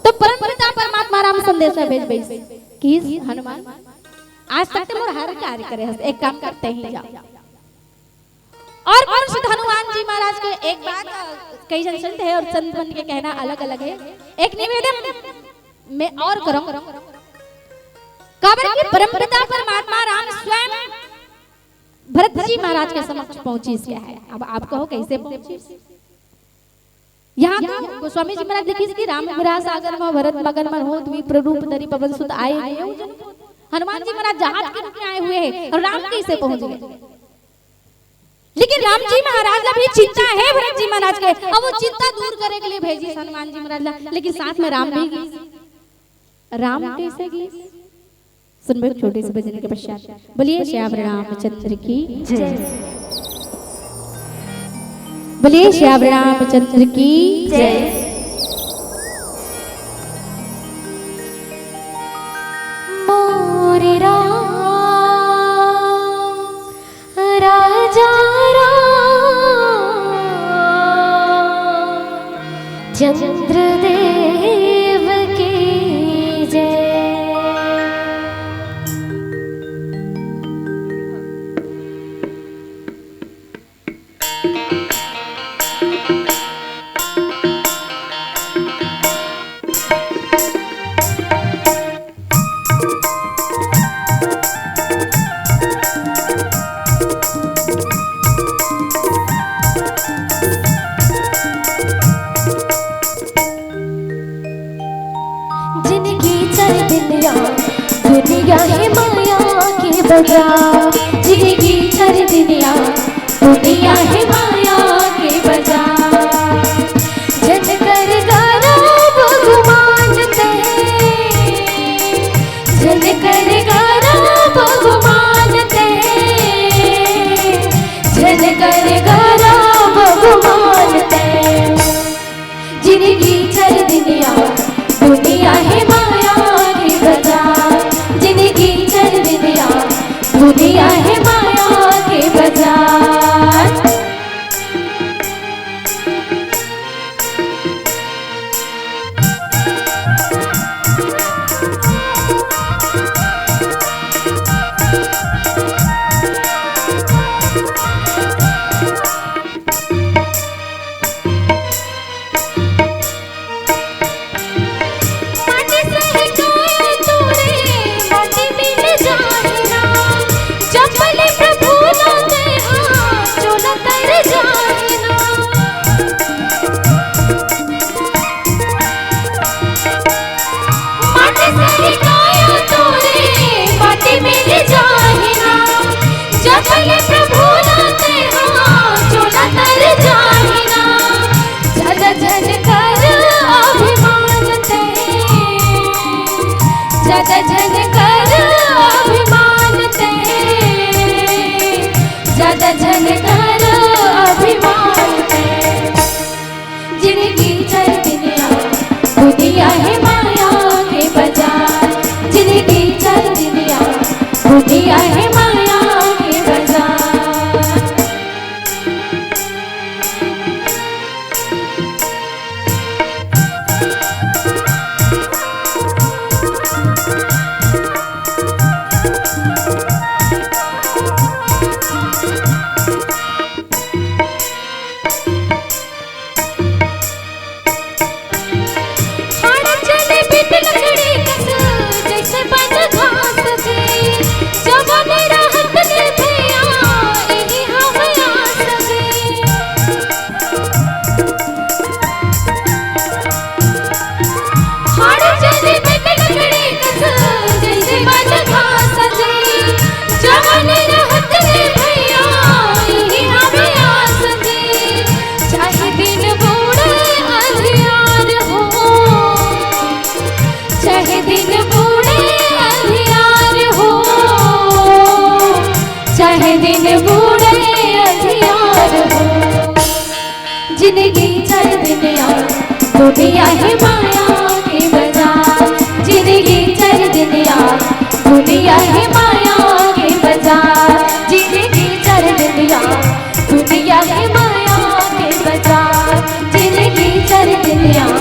तो परम पिता परमात्मा राम संदेशा भेजबे कि हनुमान, आज तक ते मोर हर कार्य करे हस, एक काम करते ही जा। और कुछ हनुमान जी महाराज के एक बात, अ, कई जन संत हे और संत मन के कहना अलग-अलग हे। एक निवेदन मैं और करूं, काबर कि परमपिता परमात्मा राम स्वयं भरत जी महाराज के समक्ष पहुंचिस हे। अब आप कहो कैसे पहुंचिस? यहाँ तो गोस्वामी जी महाराज लिखिस कि राम विरह सागर में भरत मगन मन होत, विप्र रूप धरि पवन सुत आए। हनुमान जी महाराज जहाज के रूप में आए हुए हैं और राम कैसे पहुंच गए? लेकिन राम जी महाराज ला भी चिंता हे भरत जी महाराज के, अब वो चिंता दूर करे के लिए भेजिस हनुमान जी महाराज ला, लेकिन साथ में राम भी गिस। राम कैसे गिस? सुनबे एक छोटे से भजन के पश्चात। बोलिए श्याम रामचंद्र की जय। बोलिए श्याम रामचंद्र की जय। मोरे राम, राजा राम, चंद्र देव की जय। जिनगी चर दुनिया, दुनिया हे माया के बजार। जिनगी चर दुनिया, दुनिया हे माया के बजार। जन कर गारा भगवान ते, जन कर गारा भगवान ते, जन कर गारा भगवान ते। जिनगी चर दुनिया, दुनिया हे माया के बजार। जिनगी चर दुनिया, दुनिया दुनिया है माया के बाजार, जिंदगी चार दिन यार। दुनिया है माया के बाजार, जिंदगी चार दिन यार। दुनिया है माया के बाजार, जिंदगी चार दिन यार।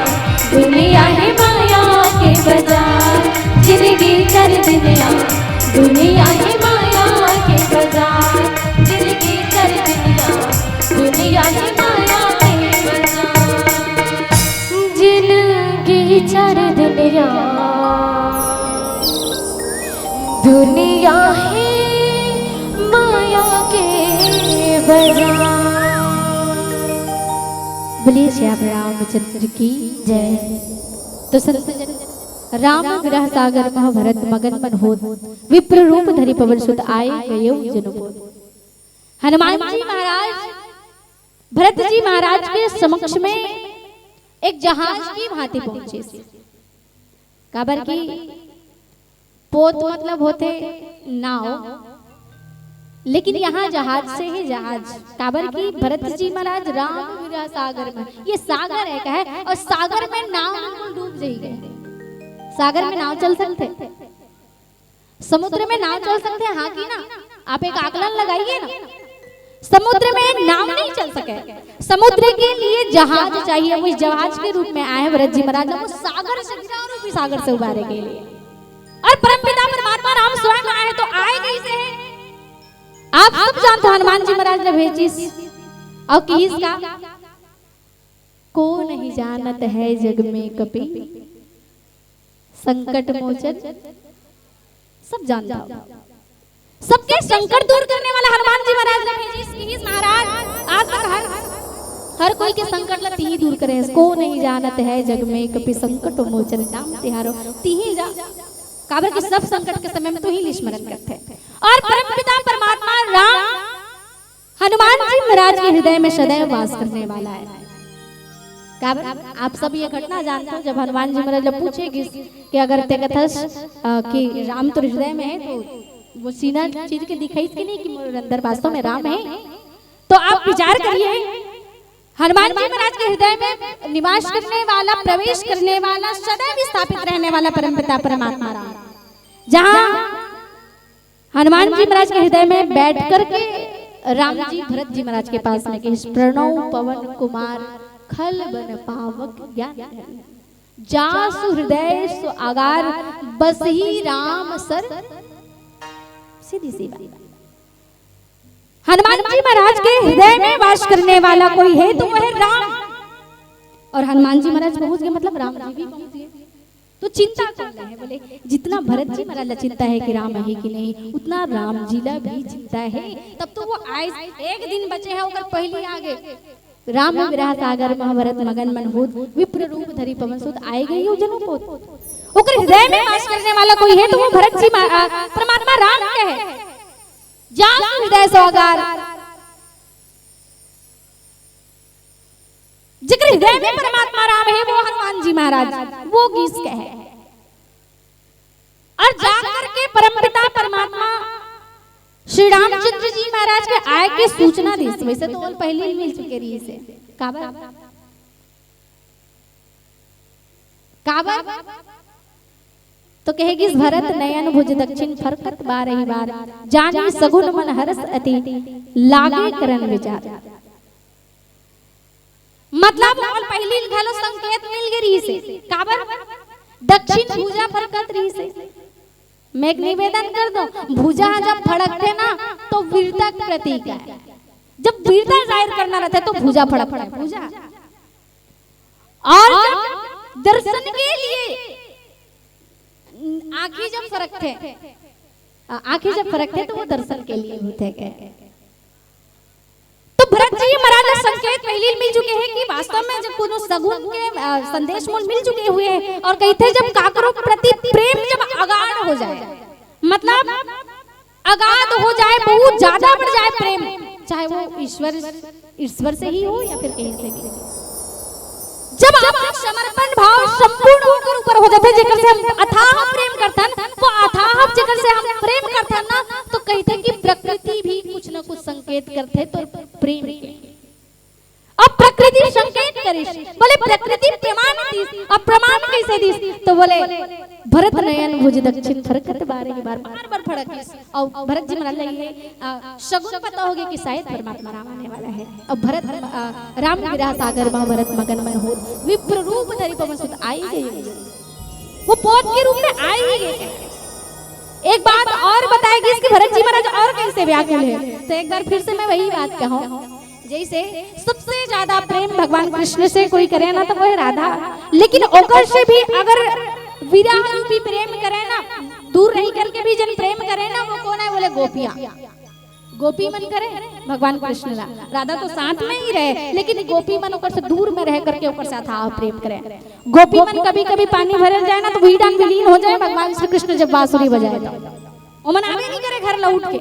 दुनिया है माया के बाजार, जिंदगी चार दिन यार। दुनिया है माया के बाजार, जिंदगी चार दिन यार। दुनिया है माया के बाजार, जिंदगी चार दिन यार। दुनिया है माया के बाजार। बोलिए श्याम रामचंद्र की जय। तो संत जन, राम विरह सागर मह भरत मगन मन होत, विप्र रूप धरि पवन सुत आए गयो जनु बोध। हनुमान जी महाराज भरत जी महाराज के समक्ष में एक जहाज की भांति पहुंचे। काबर की पोत मतलब होथे नाव, लेकिन यहाँ जहाज से ही जहाज। काबर की भरत जी महाराज राम विरह सागर में, ये सागर है, कहे, और सागर में नाव बिल्कुल डूब जाएगी। सागर में नाव चल सकथे? समुद्र में नाव चल सकथे? हाँ कि ना? आप एक आकलन लगाइए ना। समुद्र में नाव नहीं चल सके, समुद्र के लिए जहाज चाहिए। वो जहाज के रूप में आए भरत जी महाराज, वो सागर से गिरा और भी सागर से उबारे के लिए। और परमपिता परमात्मा राम स्वयं आए, तो आए कैसे हैं? आप सब जानते हो, हनुमान जी महाराज ने भेजिस और किहिस का, को नहीं जानत है जग में कपि संकट मोचन। सब जानता हो, सबके संकट दूर करने वाला हनुमान जी महाराज ने भेजिस। किहिस महाराज, आज तक हर, हर कोई के संकट ला तिही दूर करे हस। को नहीं जानत है जग में कपि संकट मोचन नाम तिहारो। तिही जा, काबर कि सब संकट के समय में तुही ला स्मरण करथे। और परमपिता परमात्मा राम हनुमान जी महाराज के हृदय में सदैव वास करने वाला है। काबर आप सब ये घटना जानते हो, जब हनुमान जी महाराज ला पूछे गिस कि अगर ते कथस, अ, कि राम तोर हृदय में है, तो वो सीना चीर के दिखाइस कि नहीं कि मोर अंदर वास्तव में राम है। तो आप विचार करिए, हनुमान जी महाराज के हृदय में निवास करने वाला, प्रवेश करने वाला, सदैव स्थापित रहने वाला परमपिता परमात्मा राम, जहाँ हनुमान जी महाराज के हृदय में बैठ करके राम जी भरत जी महाराज के पास में किहिस, प्रणव पवन कुमार खल बन पावक ज्ञान धन। जासु हृदय सो आगार बसही राम सर। सीधी सी बात। हनुमान जी महाराज के हृदय में वास करने वाला कोई है तो वह राम। और हनुमान जी महाराज पहुंच गए, मतलब राम जी भी पहुंच गए। तो चिंता कौन ला है? बोले, जितना भरत जी महाराज ला चिंता है कि राम है कि नहीं, उतना राम जी ला भी चिंता है। तब तो वो आए, एक दिन बचे हैं, ओकर पहली आ गए। राम विरह सागर मह भरत मगन मन होत, विप्र रूप धरि पवन सुत आए गयो जनु बोध। ओकर हृदय में वास करने वाला कोई है तो वो भरत जी मा-, आ, परमात्मा राम के है। जासु हृदय सो आगार, जेकर हृदय में परमात्मा राम है, वो हनुमान जी महाराज, वो गिस कहे। और जाकर के परमपिता परमात्मा श्री रामचंद्र जी महाराज के आय के सूचना दिस। वैसे तो ओला पहली ही मिल चुके रहिसे। काबर? काबर? तो कहे गिस, भरत नयन भुज दक्षिण फरकत बारही बार, जानी सगुन मन हरस अति लागे करन विचार। मतलब ओला पहली घलो संकेत मिल गे रहिसे। काबर? दक्षिण भुजा फरकत रहिसे। मैं एक निवेदन कर दूं, भुजा जब फड़कथे ना, तो वीरता के प्रतीक है। जब वीरता जाहिर करना रहता है तो भुजा फड़कता है, भुजा। और जब दर्शन के लिए आंखी जब फरकथे, आ-, आंखी जब फरकथे तो वो दर्शन के लिए होथे। तो भरत जी महाराज ला संकेत पहली मिल चुके हैं कि वास्तव में जब कोनो सगुन के, अ, संदेश मोला मिल चुके हुए हैं। और कहिथे, जब काकरो प्रति प्रेम जब अगाध हो जाए, मतलब अगाध हो जाए, बहुत ज्यादा बढ़ जाए प्रेम, चाहे वो ईश्वर, ईश्वर से ही हो या फिर कहीं से भी, जब आपका समर्पण भाव संपूर्ण होकर ऊपर हो जाथे, जेकर से हम अथाह प्रेम करथन, वो अथाह जेकर से हम प्रेम करथन ना, तो कहिथे कि प्रकृति भी कुछ न कुछ संकेत करथे तो प्रेम के। अब प्रकृति संकेत करिस। बोले, "प्रकृति प्रमाण दिस, अब प्रमाण कइसे दिस?" तो बोले, "भरत नयन भुज दक्षिण फरकत बारह बार, बार बार फरकिस।" अउ भरत जी महाराज लगी है, आ, शगुन पता हो गया कि शायद परमात्मा राम आने वाला है। अब भरत, आ, राम विरह सागर मा भरत मगन मन होत, विप्र रूप धरि पवन सुत आई गए। वो पोत के रूप में आई गए। एक बात और बताएगी इसकी, भरत जी महाराज और कइसे व्याकुल है। तो एक बार फिर से मैं वही बात कहूँ, जइसे सबसे ज्यादा प्रेम भगवान कृष्ण से कोई करे ना, तो वो है राधा। लेकिन ओकर से भी अगर विरह रूपी प्रेम करे ना, दूर रही करके भी जन प्रेम करे ना, वो कौन है? बोले, गोपियां। गोपी मन करे भगवान कृष्ण ला। राधा तो साथ में ही रहे, लेकिन गोपी मन ओकर से दूर में रह करके ओकर साथ आव प्रेम करे। गोपी मन कभी कभी पानी भरल जाए ना, तो वही डान विलीन हो जाए भगवान श्री कृष्ण जब बांसुरी बजाए तो। ओमन आवे नहीं करे घर लौट के।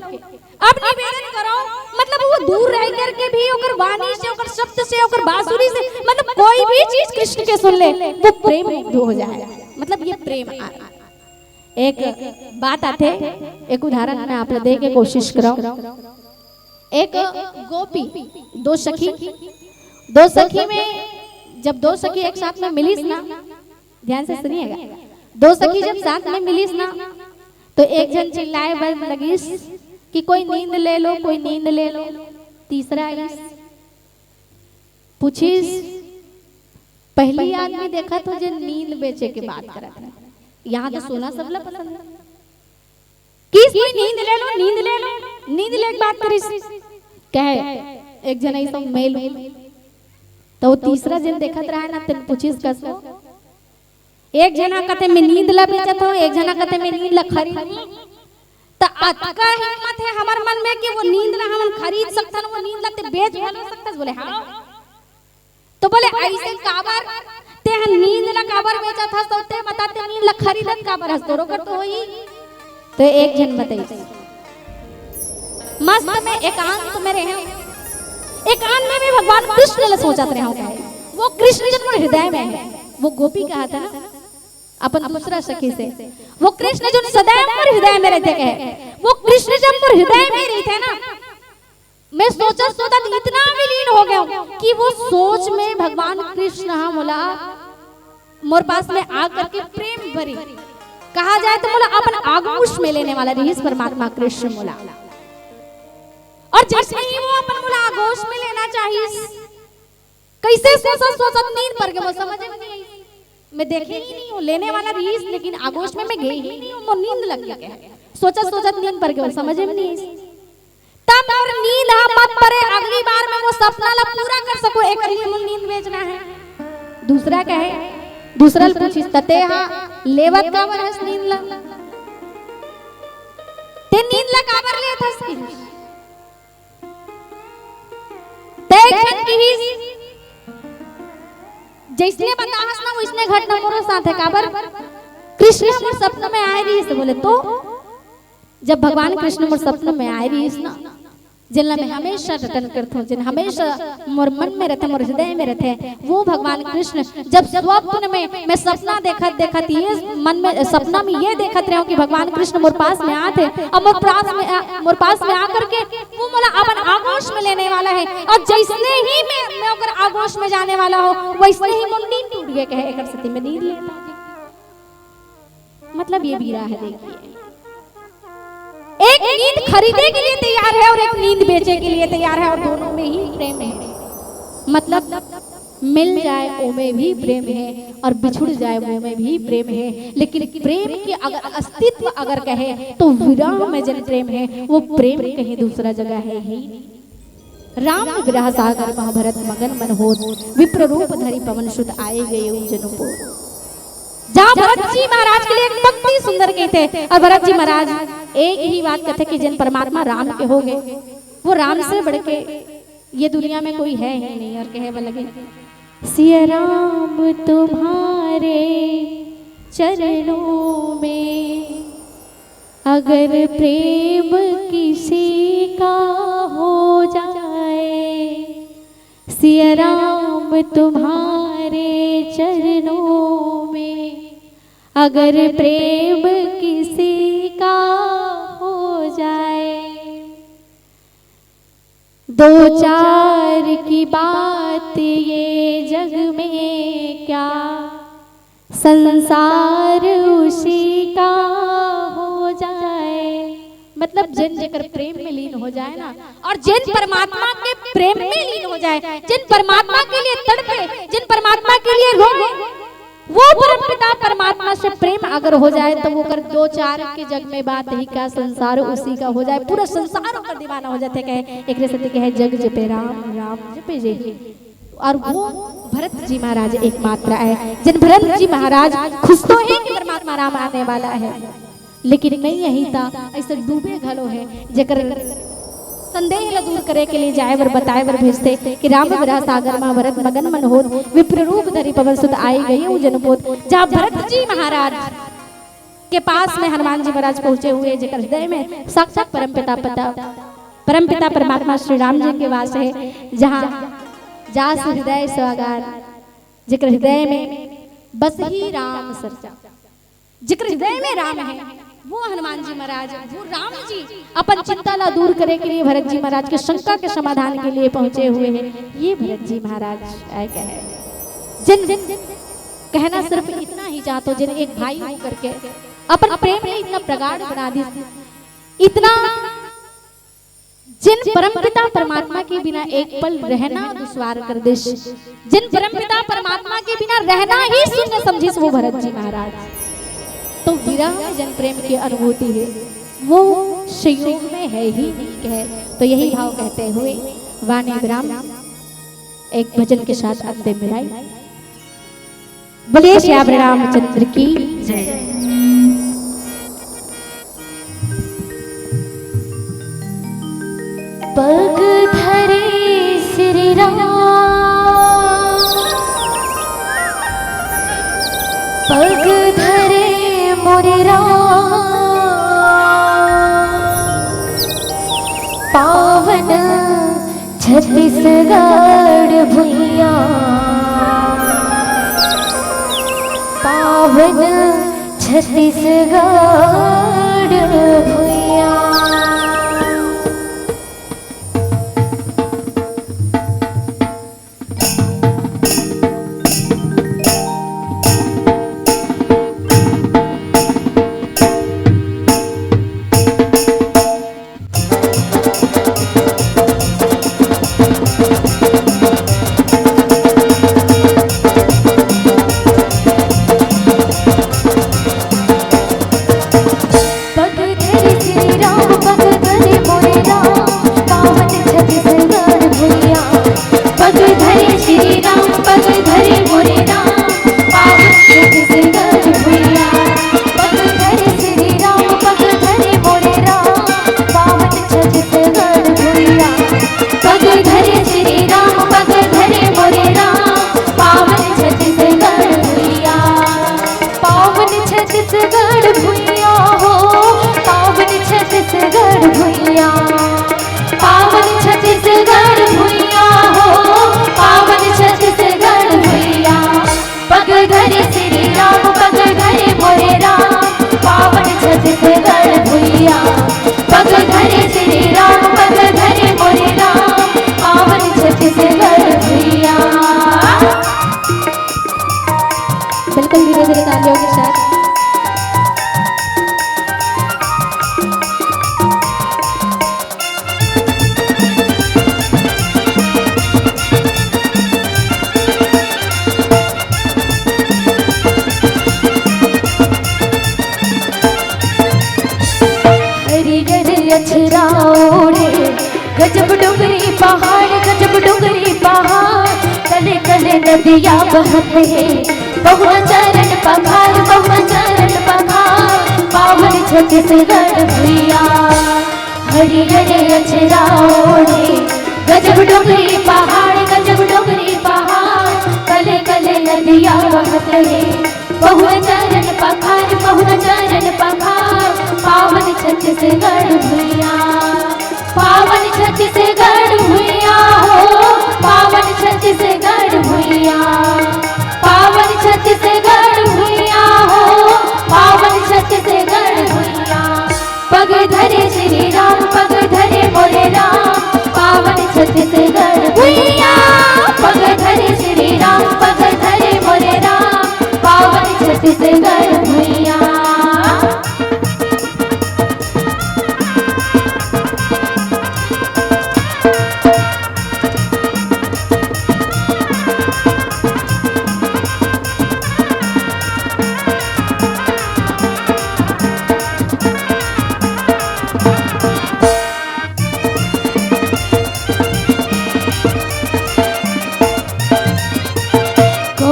अब निवेदन करो, मतलब वो दूर रह करके भी ओकर वाणी से, ओकर शब्द से, ओकर बांसुरी से, मतलब कोई भी चीज कृष्ण के सुन ले, वो प्रेम मुग्ध हो जाए। मतलब ये प्रेम आ, एक बात आथे, एक उदाहरण मैं आप ला दे के कोशिश करव। एक गोपी, दो सखी, दो सखी में जब दो सखी एक साथ में मिलिस ना, ध्यान से सुनिएगा, दो सखी जब साथ में मिलिस ना, तो एक झन चिल्लाए बर लगिस कि "कोई नींद ले लो, कोई नींद ले लो।" तीसरा आइस, पूछिस, "पहली आदमी देखत हो जे नींद बेचे के बात करत है, यहाँ तो सोना सबला पसंद है।" किस कोई नींद ले लो, नींद ले लो, नींद ले के बात करिस। कहे, एक झन ऐसा मेल, तो वो तीसरा झन देखत रहा ना, तेन पूछिस कस को, एक झना कथे मैं नींद ला बेचत हूँ, एक झना कथे मैं नींद ला खरीद। त अतका हिम्मत है हमर मन में कि वो नींद ला हमन खरीद सकथन, वो नींद ला ते बेच घलो सकथस। बोले, "हाँ।" तो बोले, "ऐसे काबर? ते ह नींद ला काबर बेचत हस? तो ते बता, ते नींद ला खरीदत काबर हस? तोरो कर तो होही।" तो एक झन बताइस, "मस्त में एकांत में रहे, एकांत में भी भगवान कृष्ण ला सोचत रहे हो।" वो कृष्ण जन मोर हृदय में है। वो गोपी कहा था ना अपन दूसरा सखी से, "वो कृष्ण जो सदैव मोर हृदय में रहते," कहे, "वो कृष्ण जब मोर हृदय में रहते ना, मैं सोचत सोचत इतना विलीन हो गया हूँ कि वो सोच में भगवान कृष्ण हा मोला, मोर पास में आ करके प्रेम भरी, कहा जाए तो मोला अपन आगोश में लेने वाला रिहिस परमात्मा कृष्ण मोला।" और जैसे ही वो अपन मोला आगोश में लेना चाहिस, कइसे सोचत सोचत नींद पर गे, मोर समझ में नहीं आई। मैं देखे ही नहीं हूँ, लेने वाला रिहिस, लेकिन आगोश में मैं गे ही नहीं हूँ, मोर नींद लग गया है। सोचत सोचत नींद पर गे, समझ में नहीं आई। तब मोर नींद हा मत परे, अगली बार में वो सपना ला पूरा कर सको, एक लिए मोर नींद बेचना है। दूसरा कहे, दूसरा ल पूछिस, "तते हा लेवत काबर हस नींद ला? ते नींद ला काबर लेत हस?" ते एक झन किहिस, "जइसने बताहस ना, वइसने घटना मोरो साथ है।" काबर? कृष्ण मोर सपना में आए रिहिस। बोले, "तो जब भगवान कृष्ण मोर सपना में आए रिहिस ना, जेन ला मैं हमेशा रटन करथों, जेन हमेशा मोर मन में रहते, मोर हृदय में रहते, वो भगवान कृष्ण जब स्वप्न में मैं सपना देखत देखत ये मन में, सपना में ये देखत रहे हूँ कि भगवान कृष्ण मोर पास में आत है, और मोर पास में आ, मोर पास में आकर के वो मोला अपन आगोश में लेने वाला है, और जैसने ही मैं, मैं ओकर आगोश में जाने वाला हूँ, वैसने ही मोर नींद टूट गए," कहे, "एकर सेती मैं नींद ले।" मतलब ये विरह है, देखिए, एक नींद खरीदे के लिए तैयार है और एक नींद बेचे के लिए तैयार है, और दोनों में ही प्रेम है। मतलब मिल जाए, ओमे भी प्रेम है, और बिछुड़ जाए, ओमे भी प्रेम है। लेकिन प्रेम के अगर अस्तित्व अगर कहे, तो विरह में जन प्रेम है, वो प्रेम कहीं दूसरा जगह है ही नहीं। राम विरह सागर महा भरत मगन मन होत, विप्र रूप धरि पवन सुत आए गए उज्जैन पोत। जहाँ भरत जी महाराज के लिए एक पंक्ति सुंदर कहिथे, और भरत जी महाराज एक ही बात कथे कि जेन परमात्मा राम के हो गए, वो राम से बढ़ के ये दुनिया में कोई है ही नहीं। और कहे बर लगे, "सिया राम तुम्हारे चरणों में अगर प्रेम किसी का हो जाए, सिया राम तुम्हारे चरणों में अगर प्रेम किसी का हो जाए, दो चार की बात ये जग में क्या, संसार उसी का हो जाए। मतलब, जिन जेकर प्रेम में लीन हो जाए ना, और जिन परमात्मा के प्रेम में लीन हो जाए, जिन परमात्मा के लिए तड़पे, जिन परमात्मा के लिए रोए, वो परमपिता परमात्मा से प्रेम अगर हो जाए, तो वो कर दो चार के जग में बात ही का, संसार उसी का हो जाए, पूरा संसार ओकर दीवाना हो जाथे। कहे, एकरे सेती कहे, "जग जपे राम, राम जपे जे।" और वो भरत जी महाराज एकमात्र आए, जिन भरत जी महाराज खुश तो हे कि परमात्मा राम आने वाला हे, लेकिन नहीं यही था, ऐसे डूबे घलो हे, जेकर संदेह ल दूर करे के लिए जाए बर, बताए बर भेजथे कि राम विरह सागर मा भरत मगन मन होत, विप्र रूप धरि पवन सुत आई गए उ जनपोत। जहाँ भरत जी महाराज के पास में हनुमान जी महाराज पहुंचे हुए, जेकर हृदय में साक्षात परमपिता पता, परमपिता परमात्मा श्री राम जी के वास हे, जहाँ जास हृदय सागर, जेकर हृदय में बस ही राम सच्चा, जेकर हृदय में राम हे, वो हनुमान जी महाराज, वो राम जी अपन चिंता ला दूर करे के लिए, भरत जी महाराज के शंका के समाधान के लिए पहुंचे हुए हे। ये भरत जी महाराज आए कहे, जिन, जिन कहना सिर्फ इतना ही चाहत हों, जिन एक भाई होकर के अपन प्रेम के इतना प्रगाढ़ बना दिस, इतना जिन परमपिता परमात्मा के बिना एक पल रहना दुस्वार कर दिस, जिन परमपिता परमात्मा के बिना रहना ही शून्य समझिस, वो भरत जी महाराज। तो विरह में जन प्रेम की अनुभूति हे, वो संयोग में हे ही नहीं कहे। तो यही भाव कहते हुए वाणी विराम, एक भजन के साथ अंतिम विदाई। बोलिए श्री रामचंद्र की जय। पग धरे श्री राम, पग धरे मोरे राम, पावन छत्तीसगढ़ भुइयां, पावन छत्तीसगढ़ भुइयां। पग धरे श्री राम, पग धरे मोरे राम, पावन छत्तीसगढ़ भुइयां। पग धरे श्री राम, पग धरे मोरे राम, पावन छत्तीसगढ़ भुइयां। पग धरे श्री राम, पग धरे मोरे राम, पावन छत्तीसगढ़ भुइयां। पग धरे श्री राम, पग धरे मोरे राम, पावन छत्तीसगढ़ भुइयां। पावन छत्तीसगढ़ भुइयां हो, पावन छत्तीसगढ़ भुइयां, पावन छत्तीसगढ़ भुइयां हो, पावन छत्तीसगढ़ भुइयां। पग धरे श्री राम, पग धरे मोरे राम, पावन छत्तीसगढ़ भुइयां। पग धरे श्री राम, पग धरे मोरे राम, पावन छत्तीसगढ़ भुइयां। बिल्कुल धीरे धीरे तालियों के साथ। हरियर अछरा ओढ़े, गजब डोंगरी पहाड़, गजब डोंगरी पहाड़। कले कले नदिया बहत हे, पहुआ चरण पखार, पहुआ चरण पखार। पावन छत्तीसगढ़ भुइयां। हरियर अछरा ओढ़े, गजब डोंगरी पहाड़, गजब डोंगरी पहाड़। कले कले नदिया बहत हे, पहुआ चरण पखार, पहुआ चरण पखार। पावन छत्तीसगढ़ भुइयां, पावन छत्तीसगढ़ भुइयां हो, पावन छत्तीसगढ़ भुइयां, पावन छत्तीसगढ़ भुइयां हो, पावन छत्तीसगढ़ भुइयां। पग धरे श्री राम, पग धरे मोरे राम, पावन छत्तीसगढ़ भुइयां। पग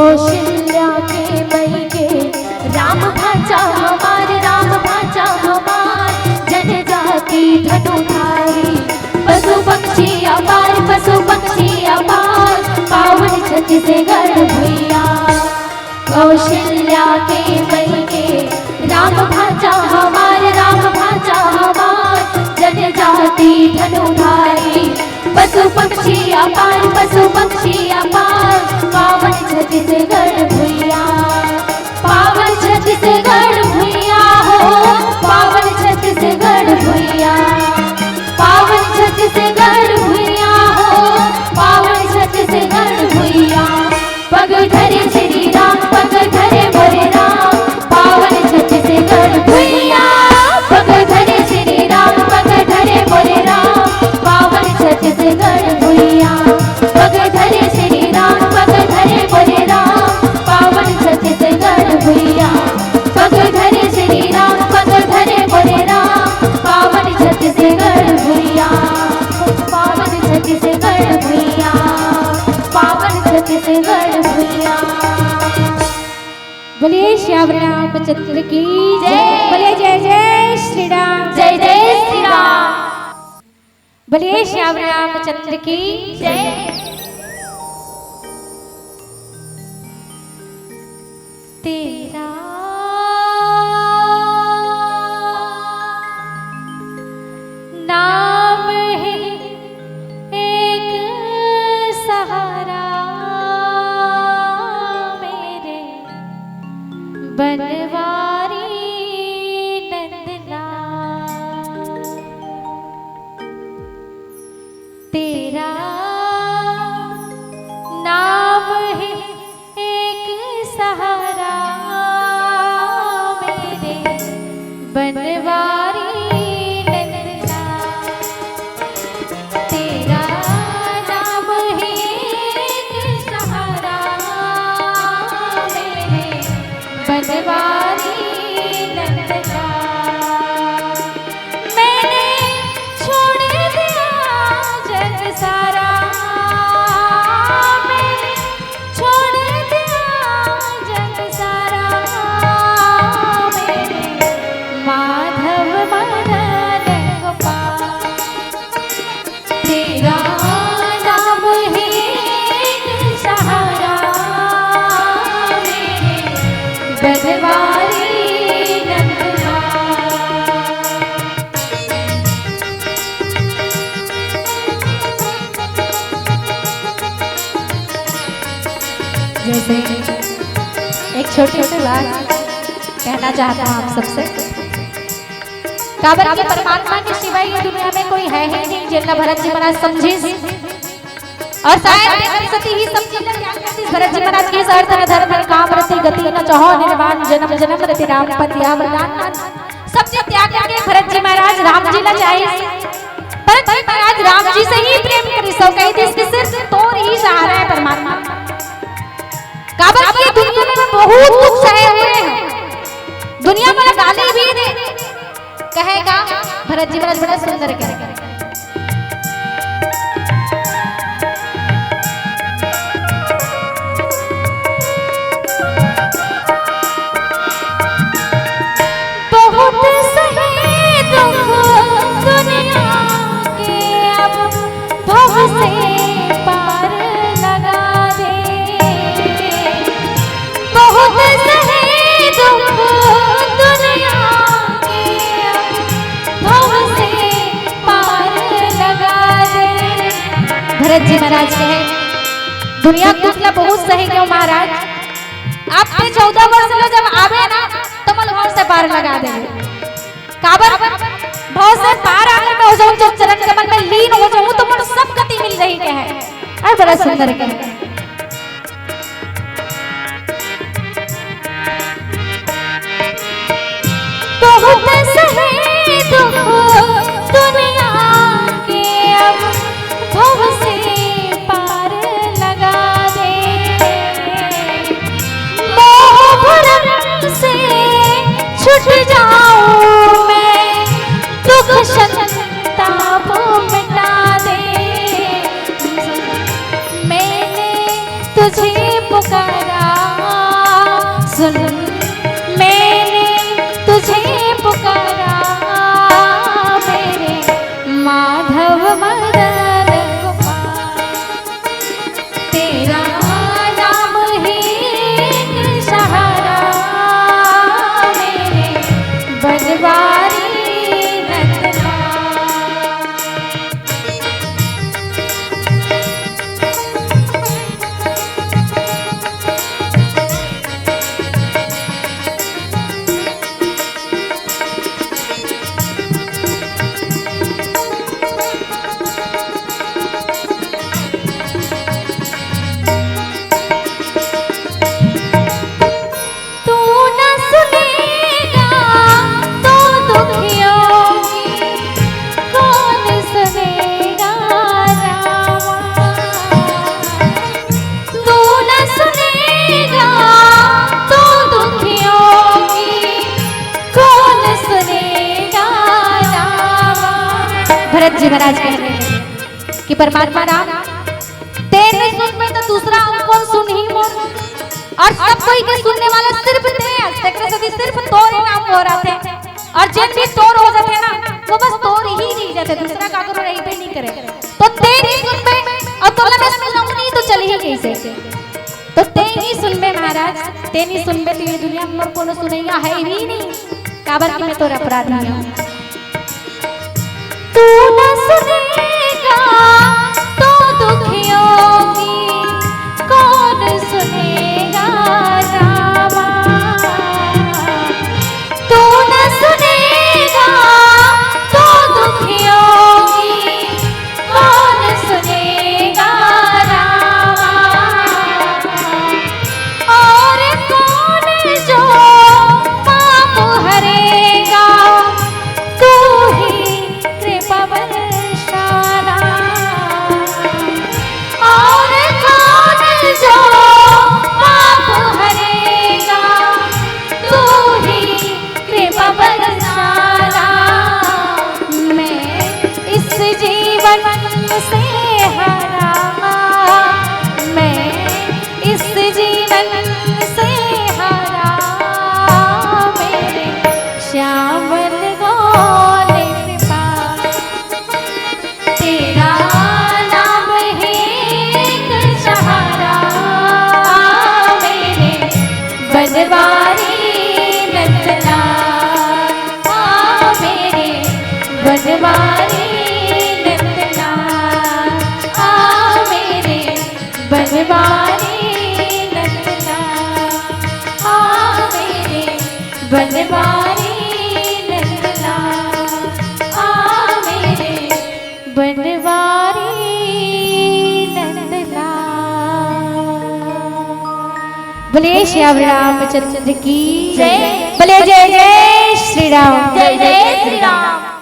कौशल्या के मई के, राम भांचा हमार, राम भांचा हमार, जनजाति धनुधारी, पशु पक्षी अपार, पशु पक्षी अपार, पावन छत्तीसगढ़ भुइया। कौशल्या के मई के, राम भांचा हमार, राम भांचा हमार, जनजाति धनुधारी, पशु पक्षी अपार, पशु पक्षी अपार, पावन छत्तीसगढ़ भुइया। पावन छत्तीसगढ़ भुइया हो, पावन छत्तीसगढ़ भुइया। पावन छत्तीसगढ़ भुइया हो, पावन छत्तीसगढ़ भुइया। पग धरे श्री राम, पग धरे मोरे राम, पावन छत्तीसगढ़ भुइया। पग धरे श्री राम, पग धरे मोरे राम, पावन छत्तीसगढ़ भुइया। पग धरे श्री राम, पग धरे मोरे राम, पावन छत्तीसगढ़ भुइया। पग धरे श्री राम, पग धरे मोरे राम, पावन छत्तीसगढ़ भुइया। पावन छत्तीसगढ़ भुइया, पावन छत्तीसगढ़ भुइया। बोलिए श्याम रामचंद्र की जय। बोलिए जय जय श्री राम। जय जय श्री राम। बोलिए श्याम रामचंद्र की जय। तेरा नाम है एक सहारा मेरे बनवारी नंदलाल। तेरा नाम है एक सहारा मेरे बनवारी नंदलाल। तेरा नाम है एक सहारा मेरे बनवारी नंदलाल। मैंने छोड़ दिया जग सारा, मैंने छोड़ दिया जग सारा, मेरे माधव मदन गोपाल। तेरा नाम है एक सहारा मेरे बनवारी नंदलाल। जैसे एक छोटी सी बात कहना चाहता हूँ आप सबसे। काबर के परमात्मा के सिवाय ये दुनिया में कोई है ही नहीं, जेला भरत जी महाराज समझिस। और शायद तेकर सेती ही सब चीज ला त्याग कर दिस भरत जी महाराज के। अर्थ न धर्म न काम रति गति न चाहो निर्वाण, जन्म जन्म रति राम पद या वरदान। सब चीज त्याग करके भरत जी महाराज राम जी ला चाहिस। भरत जी महाराज राम जी से ही प्रेम करिस, अउ कहि दिस कि सिर्फ तोर ही सहारा है परमात्मा। काबर कि दुनिया में मैं बहुत दुख सहे हुए हैं, दुनिया मोला गाली भी दे, कहे का भरत जी महाराज बड़ा सुंदर कहे। बहुत सहे दुख दुनिया के, अब भव से पार लगा दे। बहुत सहे दुख दुनिया के, अब भव से पार लगा दे। भरत जी महाराज कहे, दुनिया के दुख ला बहुत सहे क्यों महाराज, आप ते चौदह वर्ष ला जब आबे ना, तो मोला भव से पार लगा दे। काबर भव से पार आने में हो जाऊं, जब चरण कमल में लीन हो जाऊं, तो मोर सब गति मिल जाही कहे। अउ बड़ा सुंदर कहे। बहुत सहे दुख दुनिया के, अब भव से पार लगा दे। मोह भरम से छुट जाऊं मैं, दुख संताप मिटा दे। मैंने तुझे पुकारा जी महाराज कह रहे हैं कि परमात्मा राम, तें नइ सुनबे त दूसरा अउ कोन सुनही मोर। अउ सब कोई के सुनने वाला सिर्फ तें हस, तेकरे सेती सिर्फ तोर ही नाम हो रथे। अउ जेन भी तोर हो जाथे ना, वो बस तोर ही रहि जाथे, दूसरा काकरो रहिबे नइ करे। त तें नइ सुनबे अउ तोला मैं सुनाहूं नहीं त चलही कइसे? त तें ही सुनबे महाराज, तें नइ सुनबे त ये दुनिया में मोर कोनो सुनइया हे ही नहीं, काबर कि मैं तोर अपराधी हंव। तू न सुनेगा तो दुखियों की कौन सुनेगा रामा। तू न सुनेगा तो दुखियों की कौन सुनेगा रामा। और कौन जो पाप हरेगा, तू ही कृपा बरसाना। और कौन जो पाप हरेगा, तू ही कृपा बरसाना। मैं इस जीवन से हारा, मैं इस जीवन से हारा, मेरे श्यामल गोले कृपा। तेरा नाम है एक सहारा, मेरे बनवारी नंदलाल, आ मेरे बनवारी नंदलाल, आ मेरे बनवारी नंदलाल, आ मेरे बनवारी नंदलाल, आ मेरे बनवारी नंदलाल। बोलिए श्याम रामचंद्र की जय। बोलिए जय जय श्री राम। जय जय श्री राम।